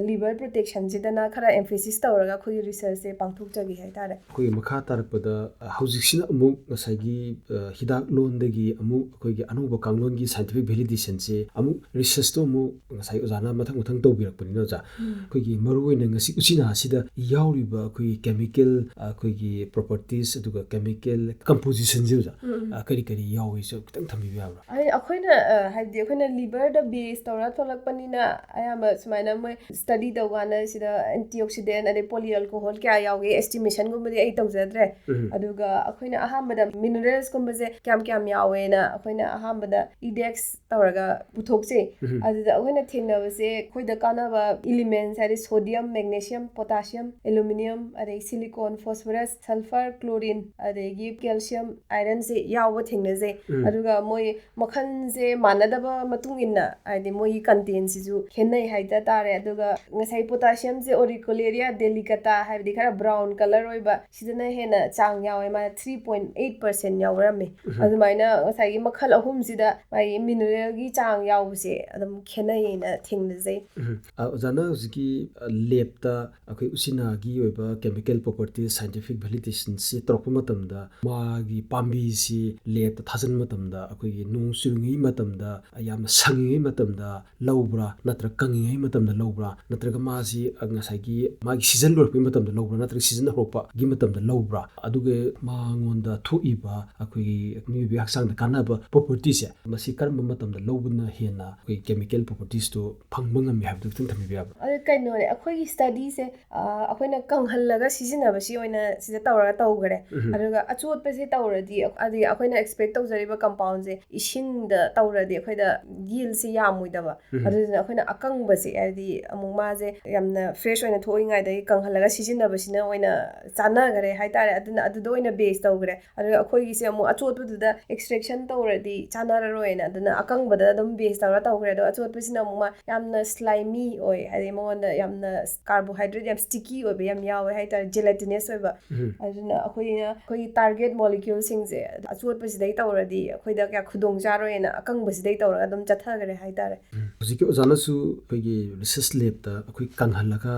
liver protectionꯁꯤꯗꯅ ꯈꯔ emphasis ꯇꯧꯔꯒ ꯑꯩꯈꯣꯏꯒꯤ researchꯁꯦ ꯄꯥꯡꯊꯣꯛꯆꯈꯤ ꯍꯥꯏꯇꯥꯔꯦ꯫ ꯑꯩꯈꯣꯏꯒꯤ ꯃꯈꯥ ꯇꯥꯔꯛꯄꯗ, ꯑ, ꯍꯧꯖꯤꯛꯁꯤꯅ ꯑꯃꯨꯛ ꯉꯁꯥꯏꯒꯤ, ꯑ, ꯍꯤꯗꯥꯛ ꯂꯣꯟꯗꯒꯤ ꯑꯃꯨꯛ ꯑꯩꯈꯣꯏꯒꯤ ꯑꯅꯧꯕ ꯀꯥꯡꯂꯣꯟꯒꯤ scientific validationꯁꯦ ꯑꯃꯨꯛ researchꯇꯣ ꯑꯃꯨꯛ ꯉꯁꯥꯏ ꯑꯣꯖꯥꯅ ꯃꯊꯪ ꯃꯊꯪ ꯇꯧꯕꯤꯔꯛꯄꯅꯤꯅ, ꯑꯣꯖꯥ, ꯑꯩꯈꯣꯏꯒꯤ ꯃꯔꯨꯑꯣꯏꯅ ꯉꯁꯤ ꯎꯆꯤꯅꯥꯁꯤꯗ ꯌꯥꯎꯔꯤꯕ ꯑꯩꯈꯣꯏꯒꯤ chemical, ꯑꯩꯈꯣꯏꯒꯤ properties, ꯑꯗꯨꯒ chemical compositionꯁꯦ, ꯑꯣꯖꯥ, ꯑ, ꯀꯔꯤ ꯀꯔꯤ ꯌꯥꯎꯏꯁꯨ ꯈꯤꯇꯪ ꯊꯝꯕꯤꯕ ꯌꯥꯕ꯭ꯔꯥ? ꯑꯩ, ꯑꯩꯈꯣꯏꯅ, ꯑ, ꯍꯥꯏꯕꯗꯤ ꯑꯩꯈꯣꯏꯅ liverꯗ base ꯇꯧꯔ ꯊꯣꯛꯂꯛꯄꯅꯤꯅ ꯑꯌꯥꯝꯕ ꯁꯨꯃꯥꯏꯅ ꯃꯣꯏ study ꯇꯧꯀꯥꯟꯗ ꯁꯤꯗ antioxidant ꯑꯗꯩ poly alcohol ꯀꯌꯥ ꯌꯥꯎꯒꯦ, ꯑꯦꯁꯇꯤꯃꯦꯁꯟꯒꯨꯝꯕꯗꯤ ꯑꯩ ꯇꯧꯖꯗ꯭ꯔꯦ꯫ ꯎꯝ. ꯑꯗꯨꯒ ꯑꯩꯈꯣꯏꯅ ꯑꯍꯥꯟꯕꯗ ꯃꯤꯅꯔꯦꯜꯁꯀꯨꯝꯕꯁꯦ ꯀꯌꯥꯝ ꯀꯌꯥꯝ ꯌꯥꯎꯋꯦꯅ ꯑꯩꯈꯣꯏꯅ ꯑꯍꯥꯟꯕꯗ ꯏꯟꯗꯦꯛꯁ ꯇꯧꯔꯒ ꯄꯨꯊꯣꯛꯆꯩ꯫ ꯎꯝ. ꯑꯗꯨꯗ ꯑꯩꯈꯣꯏꯅ ꯊꯦꯡꯅꯕꯁꯦ ꯑꯩꯈꯣꯏꯗ ꯀꯥꯟꯅꯕ ꯏꯂꯤꯃꯦꯟꯁ ꯍꯥꯏꯗꯤ ꯁꯣꯗꯤꯌꯝ, ꯃꯦꯒꯅꯦꯁꯤꯌꯝ, ꯄꯣꯇꯥꯁꯤꯌꯝ, ꯑꯦꯂꯨꯃꯤꯅꯤꯌꯝ, ꯑꯗꯩ ꯁꯤꯂꯤꯀꯣꯟ, ꯐꯣꯁꯐꯔꯁ, ꯁꯜꯐꯔ, ꯀ꯭ꯂꯣꯔꯤꯟ, ꯑꯗꯒꯤ ꯀꯦꯜꯁꯤꯌꯝ, ꯑꯥꯏꯔꯟꯁꯦ ꯌꯥꯎꯕ ꯊꯦꯡꯅꯖꯩ꯫ ꯎꯝ. ꯑꯗꯨꯒ ꯃꯣꯏ ꯃꯈꯜꯁꯦ ꯃꯥꯟꯅꯗꯕ ꯃꯇꯨꯡ ꯏꯟꯅ ꯍꯥꯏꯗꯤ ꯃꯣꯏꯒꯤ ꯀꯟꯇꯦꯟꯁꯤꯁꯨ ꯈꯦꯠꯅꯩ ꯍꯥꯏꯖ ꯇꯥꯔꯦ꯫ ꯑꯗꯨꯒ ꯉꯁꯥꯏ ꯄꯣꯇꯥꯁꯤꯌꯝꯁꯦ ꯑꯣꯔꯤꯀꯣꯂꯦꯔꯤꯌꯥ ꯗꯦꯂꯤꯀꯇꯥ ꯍꯥꯏꯕꯗꯤ ꯈꯔ ꯕ꯭ꯔꯥꯎꯟ ꯀꯂꯔ ꯑꯣꯏꯕ ꯁꯤꯗꯅ ꯍꯦꯟꯅ ꯆꯥꯡ ꯌꯥꯎꯋꯦ, ꯃꯥꯅ ꯊ꯭ꯔꯤ ꯄꯣꯏꯟ ꯑꯩꯠ ꯄꯔꯁꯦꯟ ꯌꯥꯎꯔꯝꯃꯦ꯫ ꯎꯝ. ꯑꯗꯨꯃꯥꯏꯅ ꯉꯁꯥꯏꯒꯤ ꯃꯈꯜ ꯑꯍꯨꯝꯁꯤꯗ ꯃꯥꯒꯤ ꯃꯤꯅꯔꯦꯜꯒꯤ ꯆꯥꯡ ꯌꯥꯎꯕꯁꯦ ꯑꯗꯨꯝ ꯈꯦꯠꯅꯩꯅ ꯊꯦꯡꯅꯖꯩ꯫ ꯎꯝ. ꯑ, ꯑꯣꯖꯥꯅ ꯍꯧꯖꯤꯛꯀꯤ, ꯑ, ꯂꯦꯞꯇ ꯑꯩꯈꯣꯏ ꯎꯆꯤꯅꯥꯒꯤ ꯑꯣꯏꯕ ꯀꯦꯃꯤꯀꯦꯜ ꯄ꯭ꯔꯣꯄꯔꯇꯤ ꯁꯥꯏꯟꯇꯤꯐꯤꯛ ꯚꯦꯂꯤꯗꯦꯁꯟꯁꯤ ꯇꯧꯔꯛꯄ ꯃꯇꯝꯗ ꯃꯥꯒꯤ ꯄꯥꯝꯕꯤꯁꯤ ꯂꯦꯞꯇ ꯊꯥꯖꯤꯟꯕ ꯃꯇꯝꯗ ꯑꯩꯈꯣꯏꯒꯤ ꯅꯣꯡ ꯆꯨꯔꯤꯉꯩ ꯃꯇꯝꯗ, ꯌꯥꯝꯅ ꯁꯪꯉꯤꯉꯩ ꯃꯇꯝꯗ ꯂꯧꯕ꯭ꯔꯥ, ꯅꯠꯇ꯭ꯔꯒ ꯀꯪꯉꯤꯉꯩ ꯃꯇꯝꯗ ꯂꯧꯕ꯭ꯔꯥ, ꯅꯠꯇ꯭ꯔꯒ ꯃꯥꯁꯤ, ꯑ, ꯉꯁꯥꯏꯒꯤ ꯃꯥꯒꯤ ꯁꯤꯖꯟ ꯂꯣꯏꯔꯛꯄꯩ ꯃꯇꯝꯗ ꯂꯧꯕ꯭ꯔꯥ, ꯅꯠꯇ꯭ꯔꯒ ꯁꯤꯖꯟ ꯍꯧꯔꯛꯄꯒꯤ ꯃꯇꯝꯗ ꯂꯧꯕ꯭ꯔꯥ, ꯑꯗꯨꯒ ꯃꯉꯣꯟꯗ ꯊꯣꯛꯏꯕ ꯑꯩꯈꯣꯏꯒꯤ ꯃꯤꯑꯣꯏꯕꯒꯤ ꯍꯛꯆꯥꯡꯗ ꯀꯥꯟꯅꯕ ꯄ꯭ꯔꯣꯄꯔꯇꯤꯁꯦ ꯃꯁꯤ ꯀꯔꯝꯕ ꯃꯇꯝꯗ ꯂꯧꯕꯅ ꯍꯦꯟꯅ ꯑꯩꯈꯣꯏ ꯀꯦꯃꯤꯀꯦꯜ ꯄ꯭ꯔꯣꯄꯔꯇꯤꯁꯇꯣ ꯐꯪꯕ ꯉꯝꯃꯤ ꯍꯥꯏꯕꯗꯨ ꯈꯤꯇꯪ ꯊꯝꯕꯤꯕ ꯌꯥꯕ꯭ꯔꯥ? ꯑꯗꯨ ꯀꯩꯅꯣꯅꯦ, ꯑꯩꯈꯣꯏꯒꯤ ꯁ꯭ꯇꯗꯤꯁꯦ ꯑ, ꯑꯩꯈꯣꯏꯅ ꯀꯪꯍꯜꯂꯒ ꯁꯤꯖꯤꯟꯅꯕꯁꯤ ꯑꯣꯏꯅ ꯁꯤꯗ ꯇꯧꯔꯒ ꯇꯧꯈ꯭ꯔꯦ꯫ ꯎꯝ. ꯑꯗꯨꯒ ꯑꯆꯣꯠꯄꯁꯦ ꯇꯧꯔꯗꯤ ꯑ-, ꯑꯗꯤ ꯑꯩꯈꯣꯏꯅ ꯑꯦꯛꯁꯄꯦꯛ ꯇꯧꯖꯔꯤꯕ ꯀꯝꯄꯥꯎꯟꯁꯦ ꯏꯁꯤꯡꯗ ꯇꯧꯔꯗꯤ ꯑꯩꯈꯣꯏꯗ ꯌꯤꯜꯁꯦ ꯌꯥꯝꯃꯣꯏꯗꯕ꯫ ꯎꯝ. ꯑꯗꯨꯗꯨꯅ ꯑꯩꯈꯣꯏꯅ ꯑꯀꯪꯕꯁꯦ ꯍꯥꯏꯗꯤ ꯑꯃꯨꯛ ꯃꯥꯁꯦ ꯌꯥꯝꯅ ꯐ꯭ꯔꯦꯁ ꯑꯣꯏꯅ ꯊꯣꯛꯏꯉꯩꯗꯒꯤ ꯀꯪꯍꯜꯂꯒ ꯁꯤꯖꯤꯟꯅꯕꯁꯤꯅ ꯑꯣꯏꯅ ꯆꯥꯟꯅꯈꯔꯦ ꯍꯥꯏꯇꯥꯔꯦ꯫ ꯑꯗꯨꯅ ꯑꯗꯨꯗ ꯑꯣꯏꯅ ꯕꯦꯁ ꯇꯧꯈ꯭ꯔꯦ꯫ ꯑꯗꯨꯒ ꯑꯩꯈꯣꯏꯒꯤꯁꯦ ꯑꯃꯨꯛ ꯑꯆꯣꯠꯄꯗꯨꯗ ꯑꯦꯛꯁꯇ꯭ꯔꯦꯛꯁꯟ ꯇꯧꯔꯗꯤ ꯆꯥꯟꯅꯔꯔꯣꯏꯅ ꯑꯗꯨꯅ ꯑꯀꯪꯕꯗ ꯑꯗꯨꯝ ꯕꯦꯁ ꯇꯧꯔ ꯇꯧꯈ꯭ꯔꯦ꯫ ꯑꯗꯣ ꯑꯆꯣꯠꯄꯁꯤꯅ ꯑꯃꯨꯛ ꯃꯥ ꯌꯥꯝꯅ ꯁ꯭ꯂꯥꯏꯃꯤ ꯑꯣꯏ, ꯍꯥꯏꯗꯤ ꯃꯉꯣꯟꯗ ꯌꯥꯝꯅ ꯀꯥꯔꯕꯣꯍꯥꯏꯗ꯭ꯔꯦꯠ ꯌꯥꯝ ꯁ꯭ꯇꯤꯀꯤ ꯑꯣꯏꯕ ꯌꯥꯝ ꯌꯥꯎꯋꯦ ꯍꯥꯏꯇꯥꯔꯦ, ꯖꯦꯂꯥꯇꯤꯅꯁ ꯑꯣꯏꯕ꯫ ꯎꯝ. ꯑꯗꯨꯅ ꯑꯩꯈꯣꯏꯅ ꯑꯩꯈꯣꯏꯒꯤ ꯇꯥꯔꯒꯦꯠ ꯃꯣꯂꯤꯀ꯭ꯌꯨꯜꯁꯤꯡꯁꯦ ꯑꯆꯣꯠꯄꯁꯤꯗꯩ ꯇꯧꯔꯗꯤ ꯑꯩꯈꯣꯏꯗ ꯀꯌꯥ ꯈꯨꯗꯣꯡ ꯆꯥꯔꯣꯏꯅ ꯑꯀꯪꯕꯁꯤꯗꯩ ꯇꯧꯔꯒ ꯑꯗꯨꯝ ꯆꯠꯊꯈ꯭ꯔꯦ ꯍꯥꯏꯇꯥꯔꯦ꯫ ꯎꯝ. ꯍꯧꯖꯤꯛꯀꯤ ꯑꯣꯖꯥꯅꯁꯨ ꯑꯩꯈꯣꯏꯒꯤ ꯔꯤꯁꯔꯁ ꯂꯦꯞꯇ ꯑꯩꯈꯣꯏ ꯀꯪꯍꯜꯂꯒ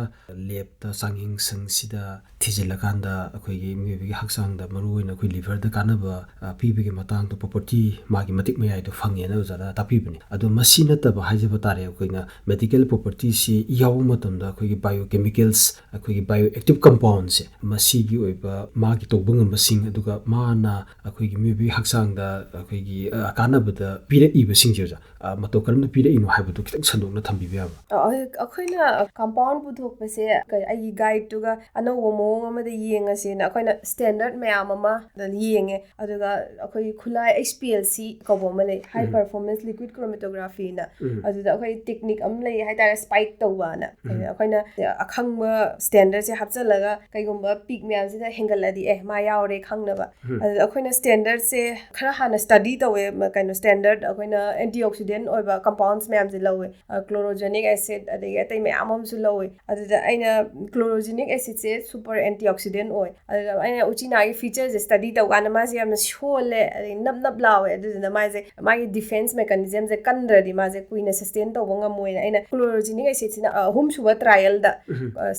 ꯂꯦꯞꯇ ꯆꯥꯡꯌꯦꯡꯁꯪꯁꯤꯗ ꯊꯤꯖꯤꯜꯂꯀꯥꯟꯗ ꯑꯩꯈꯣꯏꯒꯤ ꯃꯤꯑꯣꯏꯕꯒꯤ ꯍꯛꯆꯥꯡꯗ ꯃꯔꯨꯑꯣꯏꯅ ꯑꯩꯈꯣꯏ ꯂꯤꯚꯔꯗ ꯀꯥꯟꯅꯕ, ꯑ, ꯄꯤꯕꯒꯤ ꯃꯇꯥꯡꯗ ꯄ꯭ꯔꯣꯄꯔꯇꯤ ꯃꯥꯒꯤ ꯃꯇꯤꯛ ꯃꯌꯥꯏꯗꯣ ꯐꯪꯉꯦꯅ ꯑꯣꯖꯥꯅ ꯇꯥꯛꯄꯤꯕꯅꯤ꯫ ꯑꯗꯣ ꯃꯁꯤ ꯅꯠꯇꯕ ꯍꯥꯏꯖꯕ ꯇꯥꯔꯦ, ꯑꯩꯈꯣꯏꯅ ꯃꯦꯗꯤꯀꯦꯜ ꯄ꯭ꯔꯣꯄꯔꯇꯤꯁꯤ ꯌꯥꯎꯕ ꯃꯇꯝꯗ ꯑꯩꯈꯣꯏꯒꯤ ꯕꯥꯏꯑꯣ ꯀꯦꯃꯤꯀꯦꯜꯁ, ꯑꯩꯈꯣꯏꯒꯤ ꯕꯥꯏꯑꯣ ꯑꯦꯛꯇꯤꯚ ꯀꯝꯄꯥꯎꯟꯁꯦ ꯃꯁꯤꯒꯤ ꯑꯣꯏꯕ ꯃꯥꯒꯤ ꯇꯧꯕ ꯉꯝꯕꯁꯤꯡ, ꯑꯗꯨꯒ ꯃꯥꯅ ꯑꯩꯈꯣꯏꯒꯤ ꯃꯤꯑꯣꯏꯕꯒꯤ ꯍꯛꯆꯥꯡꯗ ꯑꯩꯈꯣꯏꯒꯤ, ꯑ, ꯀꯥꯟꯅꯕꯗ ꯄꯤꯔꯛꯏꯕꯁꯤꯡꯁꯦ ꯑꯣꯖꯥ, ꯑ, ꯃꯇꯧ ꯀꯔꯝꯅ ꯄꯤꯔꯛꯏꯅꯣ ꯍꯥꯏꯕꯗꯨ ꯈꯤꯇꯪ ꯁꯟꯗꯣꯛꯅ ꯊꯝꯕꯤꯕ ꯌꯥꯕ꯭ꯔꯥ? ꯑ, ꯑꯩꯈꯣꯏꯅ ꯀꯝꯄꯥꯎꯟ ꯄꯨꯊꯣꯛꯄꯁꯦ ꯀ-, ꯑꯩꯒꯤ ꯒꯥꯏꯗꯇꯨꯒ ꯑꯅꯧꯕ ꯃꯑꯣꯡ ꯑꯃꯗ ꯌꯦꯡꯉꯁꯦꯅ ꯑꯩꯈꯣꯏꯅ ꯁ꯭ꯇꯦꯟꯗꯔꯠ ꯃꯌꯥꯝ ꯑꯃ ꯌꯦꯡꯉꯦ꯫ ꯑꯗꯨꯒ ꯑꯩꯈꯣꯏꯒꯤ ꯈꯨꯠꯂꯥꯏ H P L C ꯀꯧꯕ ꯑꯃ ꯂꯩ, High Performance Liquid Chromatographyꯅ꯫ ꯑꯗꯨꯗ ꯑꯩꯈꯣꯏ ꯇꯦꯛꯅꯤꯛ ꯑꯃ ꯂꯩ ꯍꯥꯏꯇꯥꯔꯦ, ꯁ꯭ꯄꯥꯏꯛ ꯇꯧꯕꯅ꯫ ꯑꯗꯨꯗ ꯑꯩꯈꯣꯏꯅ ꯑꯈꯪꯕ ꯁ꯭ꯇꯦꯟꯗꯔꯠꯁꯦ ꯍꯥꯞꯆꯤꯜꯂꯒ ꯀꯩꯒꯨꯝꯕ ꯄꯤꯛ ꯃꯌꯥꯝꯁꯤꯗ ꯍꯦꯟꯒꯠꯂꯗꯤ ꯑꯦ ꯃꯥ ꯌꯥꯎꯔꯦ ꯈꯪꯅꯕ꯫ ꯑꯗꯨꯗ ꯑꯩꯈꯣꯏꯅ ꯁ꯭ꯇꯦꯟꯗꯔꯠꯁꯦ ꯈꯔ ꯍꯥꯟꯅ ꯁ꯭ꯇꯗꯤ ꯇꯧꯋꯦ꯫ ꯀꯩꯅꯣ, ꯁ꯭ꯇꯦꯟꯗꯔꯠ ꯑꯩꯈꯣꯏꯅ ꯑꯦꯟꯇꯤ ꯑꯣꯛꯁꯤꯗꯦꯟ ꯑꯣꯏꯕ ꯀꯝꯄꯥꯎꯟꯁ ꯃꯌꯥꯝꯁꯦ ꯂꯧꯋꯦ꯫ ꯀ꯭ꯂꯣꯔꯣꯖꯦꯅꯤꯛ ꯑꯦꯁꯤꯗ, ꯑꯗꯒꯤ ꯑꯇꯩ ꯃꯌꯥꯝ ꯑꯃꯁꯨ ꯂꯧꯋꯦ꯫ ꯑꯗꯨꯗ ꯑꯩꯅ ꯀ꯭ꯂꯣꯔꯣꯖꯦꯅꯤꯛ ꯑꯦꯁꯤꯗꯁꯦ ꯁꯨꯄꯔ ꯑꯦꯟꯇꯤ ꯑꯣꯛꯁꯤꯗꯦꯟ ꯑꯣꯏ꯫ ꯑꯗꯨꯗ ꯑꯩꯅ ꯎꯆꯤꯅꯥꯒꯤ ꯐꯤꯆꯔꯁꯦ ꯁ꯭ꯇꯗꯤ ꯇꯧꯀꯥꯟꯗ ꯃꯥꯁꯦ ꯌꯥꯝꯅ ꯁꯣꯜꯂꯦ, ꯑꯗꯩ ꯅꯞ ꯅꯞ ꯂꯥꯎꯋꯦ꯫ ꯑꯗꯨꯗꯨꯅ ꯃꯥꯁꯦ, ꯃꯥꯒꯤ ꯗꯤꯐꯦꯟꯁ ꯃꯦꯀꯥꯅꯤꯖꯝꯁꯦ ꯀꯟꯗ꯭ꯔꯗꯤ ꯃꯥꯁꯦ ꯀꯨꯏꯅ ꯁꯁꯇꯦꯟ ꯇꯧꯕ ꯉꯝꯃꯣꯏꯅ ꯑꯩꯅ ꯀ꯭ꯂꯣꯔꯣꯖꯦꯅꯤꯛ ꯑꯦꯁꯤꯗꯁꯤꯅ ꯑꯍꯨꯝꯁꯨꯕ ꯇ꯭ꯔꯥꯏꯌꯦꯜꯗ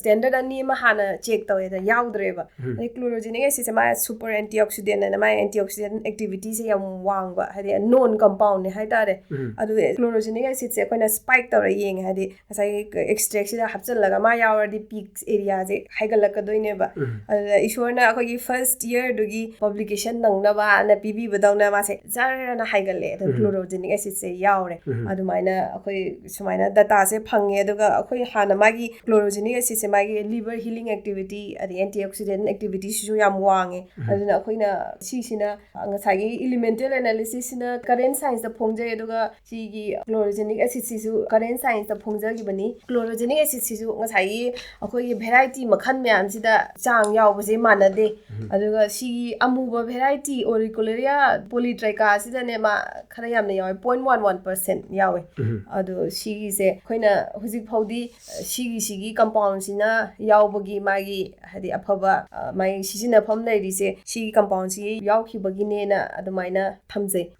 ꯁ꯭ꯇꯦꯟꯗꯔꯠ ꯑꯅꯤ ꯑꯃ ꯍꯥꯟꯅ ꯆꯦꯛ ꯇꯧꯋꯦ, ꯑꯗ ꯌꯥꯎꯗ꯭ꯔꯦꯕ꯫ ꯑꯗꯩ ꯀ꯭ꯂꯣꯔꯣꯖꯦꯅꯤꯛ ꯑꯦꯁꯤꯗꯁꯦ ꯃꯥ ꯁꯨꯄꯔ ꯑꯦꯟꯇꯤ ꯑꯣꯛꯁꯤꯗꯦꯟ ꯍꯥꯏꯅ ꯃꯥꯒꯤ ꯑꯦꯟꯇꯤ ꯑꯣꯛꯁꯤꯗꯦꯟ ꯑꯦꯛꯇꯤꯚꯤꯇꯤꯁꯦ ꯌꯥꯝ ꯋꯥꯡꯕ, ꯍꯥꯏꯗꯤ ꯅꯣꯟ ꯀꯝꯄꯥꯎꯟꯅꯦ ꯍꯥꯏꯇꯥꯔꯦ꯫ ꯑꯗꯨ ꯀ꯭ꯂꯣꯔꯣꯖꯦꯅꯤꯛ ꯑꯦꯁꯤꯗꯁꯦ ꯑꯩꯈꯣꯏꯅ ꯁ꯭ꯄꯥꯏꯛ ꯇꯧꯔ ꯌꯦꯡꯉꯦ, ꯍꯥꯏꯗꯤ ꯉꯁꯥꯏꯒꯤ ꯑꯦꯛꯁꯇ꯭ꯔꯦꯛꯁꯤꯗ ꯍꯥꯞꯆꯤꯜꯂꯒ ꯃꯥ ꯌꯥꯎꯔꯗꯤ ꯄꯤꯛ ꯑꯦꯔꯤꯌꯥꯁꯦ ꯍꯥꯏꯒꯠꯂꯛꯀꯗꯣꯏꯅꯦꯕ꯫ ꯑꯗꯨꯗ ꯏꯁꯣꯔꯅ ꯑꯩꯈꯣꯏꯒꯤ ꯐꯥꯔꯁ ꯏꯌꯔꯗꯨꯒꯤ ꯄꯕ꯭ꯂꯤꯀꯦꯁꯟ ꯅꯪꯅꯕꯅ ꯄꯤꯕꯤꯕꯗꯧꯅ ꯃꯥꯁꯦ ꯖꯔꯅ ꯍꯥꯏꯒꯠꯂꯦ꯫ ꯑꯗꯣ ꯀ꯭ꯂꯣꯔꯣꯖꯦꯅꯤꯛ ꯑꯦꯁꯤꯗꯁꯦ ꯌꯥꯎꯔꯦ꯫ ꯑꯗꯨꯃꯥꯏꯅ ꯑꯩꯈꯣꯏ ꯁꯨꯃꯥꯏꯅ ꯗꯇꯥꯁꯦ ꯐꯪꯉꯦ꯫ ꯑꯗꯨꯒ ꯑꯩꯈꯣꯏ ꯍꯥꯟꯅ ꯃꯥꯒꯤ ꯀ꯭ꯂꯣꯔꯣꯖꯦꯅꯤꯛ ꯑꯦꯁꯤꯗꯁꯦ ꯃꯥꯒꯤ ꯂꯤꯚꯔ ꯍꯤꯂꯤꯡ ꯑꯦꯛꯇꯤꯚꯤꯇꯤ ꯑꯗꯩ ꯑꯦꯟꯇꯤ ꯑꯣꯛꯁꯤꯗꯦꯟ ꯑꯦꯛꯇꯤꯚꯤꯇꯤꯁꯤꯁꯨ ꯌꯥꯝ ꯋꯥꯡꯉꯦ꯫ ꯑꯗꯨꯅ ꯑꯩꯈꯣꯏꯅ ꯁꯤꯁꯤꯅ ꯉꯁꯥꯏꯒꯤ ꯏꯂꯤꯃꯦꯟꯇꯦꯜ ꯑꯦꯅꯥꯂꯤꯁꯤꯁꯁꯤꯅ ꯀꯔꯦꯟ ꯁꯥꯏꯟꯁꯇ ꯐꯣꯡꯖꯩ, ꯑꯗꯨꯒ ꯁꯤꯒꯤ ꯀ꯭ꯂꯣꯔꯣꯖꯦꯅꯤꯛ ꯑꯦꯁꯤꯗꯁꯤꯁꯨ ꯀꯔꯦꯟ ꯁꯥꯏꯟꯁꯇ ꯐꯣꯡꯖꯈꯤꯕꯅꯤ꯫ ꯀ꯭ꯂꯣꯔꯣꯖꯦꯅꯤꯛ ꯑꯦꯁꯤꯗꯁꯤꯁꯨ ꯉꯁꯥꯏꯒꯤ ꯑꯩꯈꯣꯏꯒꯤ ꯚꯦꯔꯥꯏꯇꯤ ꯃꯈꯜ ꯃꯌꯥꯝꯁꯤꯗ ꯆꯥꯡ ꯌꯥꯎꯕꯁꯦ ꯃꯥꯟꯅꯗꯦ꯫ ꯑꯗꯨꯒ ꯁꯤꯒꯤ ꯑꯃꯨꯕ ꯚꯦꯔꯥꯏꯇꯤ ꯑꯣꯔꯤꯀꯨꯂꯔꯤꯌꯥ ꯄꯣꯂꯤꯇ꯭ꯔꯥꯏꯀꯥꯁꯤꯗꯅꯦ ꯃꯥ ꯈꯔ ꯌꯥꯝꯅ ꯌꯥꯎꯋꯦ, ꯄꯣꯏꯟ ꯋꯥꯟ ꯋꯥꯟ ꯄꯔꯁꯦꯟ ꯌꯥꯎꯋꯦ꯫ ꯑꯗꯣ ꯁꯤꯒꯤꯁꯦ ꯑꯩꯈꯣꯏꯅ ꯍꯧꯖꯤꯛ ꯐꯥꯎꯗꯤ ꯁꯤꯒꯤ, ꯁꯤꯒꯤ ꯀꯝꯄꯥꯎꯟꯁꯤꯅ ꯌꯥꯎꯕꯒꯤ ꯃꯥꯒꯤ, ꯍꯥꯏꯗꯤ, ꯑꯐꯕ, ꯑ, ꯃꯥꯒꯤ ꯁꯤꯖꯤꯟꯅꯐꯝ ꯂꯩꯔꯤꯁꯦ ꯁꯤꯒꯤ ꯀꯝꯄꯥꯎꯟꯁꯤ ꯌꯥꯎꯈꯤꯕꯒꯤꯅꯦꯅ ꯑꯗꯨꯃꯥꯏꯅ ꯊꯝꯖꯩ꯫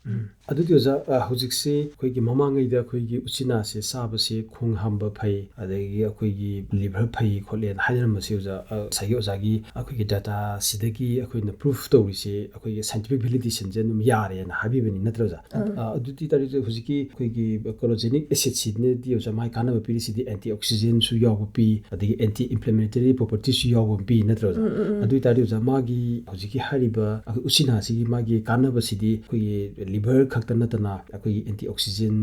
ꯑꯗꯨꯗꯤ ꯑꯣꯖꯥ, ꯑ, ꯍꯧꯖꯤꯛꯁꯤ ꯑꯩꯈꯣꯏꯒꯤ ꯃꯃꯥꯡꯉꯩꯗ ꯑꯩꯈꯣꯏꯒꯤ ꯎꯆꯤꯅꯥꯁꯦ ꯆꯥꯕꯁꯦ ꯈꯣꯡ ꯍꯥꯝꯕ ꯐꯩ, ꯑꯗꯒꯤ ꯑꯩꯈꯣꯏꯒꯤ ꯂꯤꯚꯔ ꯐꯩ ꯈꯣꯠꯂꯦꯅ ꯍꯥꯏꯅꯔꯝꯕꯁꯦ ꯑꯣꯖꯥ, ꯑ, ꯉꯁꯥꯏꯒꯤ ꯑꯣꯖꯥꯒꯤ ꯑꯩꯈꯣꯏꯒꯤ ꯗꯇꯥꯁꯤꯗꯒꯤ ꯑꯩꯈꯣꯏꯅ ꯄ꯭ꯔꯨꯐ ꯇꯧꯔꯤꯁꯦ ꯑꯩꯈꯣꯏꯒꯤ ꯁꯥꯏꯟꯇꯤꯐꯤꯛ ꯚꯦꯂꯤꯗꯦꯁꯟꯁꯦ ꯑꯗꯨꯝ ꯌꯥꯔꯦꯅ ꯍꯥꯏꯕꯤꯕꯅꯤ ꯅꯠꯇ꯭ꯔꯣ ꯑꯣꯖꯥ? ꯑ, ꯑꯗꯨꯗꯤ ꯇꯥꯔꯗꯤ ꯍꯧꯖꯤꯛꯀꯤ ꯑꯩꯈꯣꯏꯒꯤ ꯀ꯭ꯂꯣꯔꯣꯖꯦꯅꯤꯛ ꯑꯦꯁꯤꯗꯁꯤꯅꯗꯤ ꯑꯣꯖꯥ ꯃꯥꯒꯤ ꯀꯥꯟꯅꯕ ꯄꯤꯔꯤꯁꯤꯗꯤ ꯑꯦꯟꯇꯤ ꯑꯣꯛꯁꯤꯗꯦꯟꯁꯨ ꯌꯥꯎꯕ ꯄꯤ, ꯑꯗꯒꯤ ꯑꯦꯟꯇꯤ ꯏꯟꯐ꯭ꯂꯦꯃꯦꯇꯔꯤ ꯄ꯭ꯔꯣꯄꯔꯇꯤꯁꯨ ꯌꯥꯎꯕ ꯑꯃ ꯄꯤ ꯅꯠꯇ꯭ꯔꯣ ꯑꯣꯖꯥ? ꯑꯗꯨ ꯑꯣꯏ ꯇꯥꯔꯗꯤ ꯑꯣꯖꯥ ꯃꯥꯒꯤ ꯍꯧꯖꯤꯛꯀꯤ ꯍꯥꯏꯔꯤꯕ ꯑꯩꯈꯣꯏ ꯎꯆꯤꯅꯥꯁꯤꯒꯤ ꯃꯥꯒꯤ ꯀꯥꯟꯅꯕꯁꯤꯗꯤ ꯑꯩꯈꯣꯏꯒꯤ ꯂꯤꯚꯔ ꯈꯛꯇ ꯅꯠꯇꯅ ꯑꯩꯈꯣꯏꯒꯤ ꯑꯦꯟꯇꯤ ꯑꯣꯛꯁꯤꯗꯦꯟ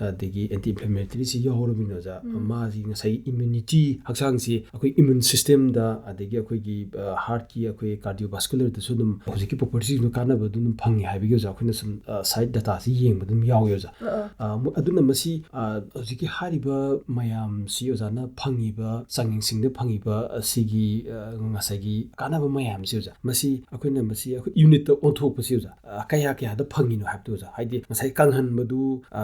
ꯑꯗꯒꯤ ꯑꯦꯟꯇꯤ ꯏꯟꯐ꯭ꯂꯦꯃꯦꯇꯔꯤꯁꯤ ꯌꯥꯎꯔꯕꯅꯤꯅ ꯑꯣꯖꯥ, ꯃꯥꯁꯤ ꯉꯁꯥꯏꯒꯤ ꯏꯝꯌꯨꯅꯤꯇꯤ, ꯍꯛꯆꯥꯡꯁꯤ ꯑꯩꯈꯣꯏ ꯏꯃ꯭ꯌꯨꯟ ꯁꯤꯁꯇꯦꯝꯗ, ꯑꯗꯒꯤ ꯑꯩꯈꯣꯏꯒꯤ ꯍꯥꯔꯠꯀꯤ, ꯑꯩꯈꯣꯏ ꯀꯥꯔꯗꯤꯑꯣ ꯚꯥꯁꯀꯨꯂꯔꯗꯁꯨ ꯑꯗꯨꯝ ꯍꯧꯖꯤꯛꯀꯤ ꯄ꯭ꯔꯣꯄꯔꯇꯤꯁꯤꯡꯗꯣ ꯀꯥꯟꯅꯕ ꯑꯗꯨꯝ ꯐꯪꯉꯤ ꯍꯥꯏꯕꯒꯤ, ꯑꯣꯖꯥ, ꯑꯩꯈꯣꯏꯅ ꯁꯨꯝ ꯁꯥꯏꯠ ꯗꯇꯥꯁꯤ ꯌꯦꯡꯕ ꯑꯗꯨꯝ ꯌꯥꯎꯋꯦ, ꯑꯣꯖꯥ꯫ ꯑ, ꯃ-, ꯑꯗꯨꯅ ꯃꯁꯤ, ꯑ, ꯍꯧꯖꯤꯛꯀꯤ ꯍꯥꯏꯔꯤꯕ ꯃꯌꯥꯝꯁꯤ, ꯑꯣꯖꯥꯅ ꯐꯪꯉꯤꯕ ꯆꯥꯡꯌꯦꯡꯁꯤꯡꯗ ꯐꯪꯉꯤꯕ ꯑꯁꯤꯒꯤ, ꯑ, ꯉꯁꯥꯏꯒꯤ ꯀꯥꯟꯅꯕ ꯃꯌꯥꯝꯁꯤ, ꯑꯣꯖꯥ, ꯃꯁꯤ ꯑꯩꯈꯣꯏꯅ ꯃꯁꯤ ꯑꯩꯈꯣꯏ ꯌꯨꯅꯤꯠꯇ ꯑꯣꯟꯊꯣꯛꯄꯁꯤ, ꯑꯣꯖꯥ, ꯑ, ꯀꯌꯥ ꯀꯌꯥꯗ ꯐꯪꯉꯤꯅꯣ ꯍꯥꯏꯕꯗꯨ, ꯑꯣꯖꯥ? ꯍꯥꯏꯗꯤ ꯉꯁꯥꯏ ꯀꯪꯍꯟꯕꯗꯨ, ꯑ,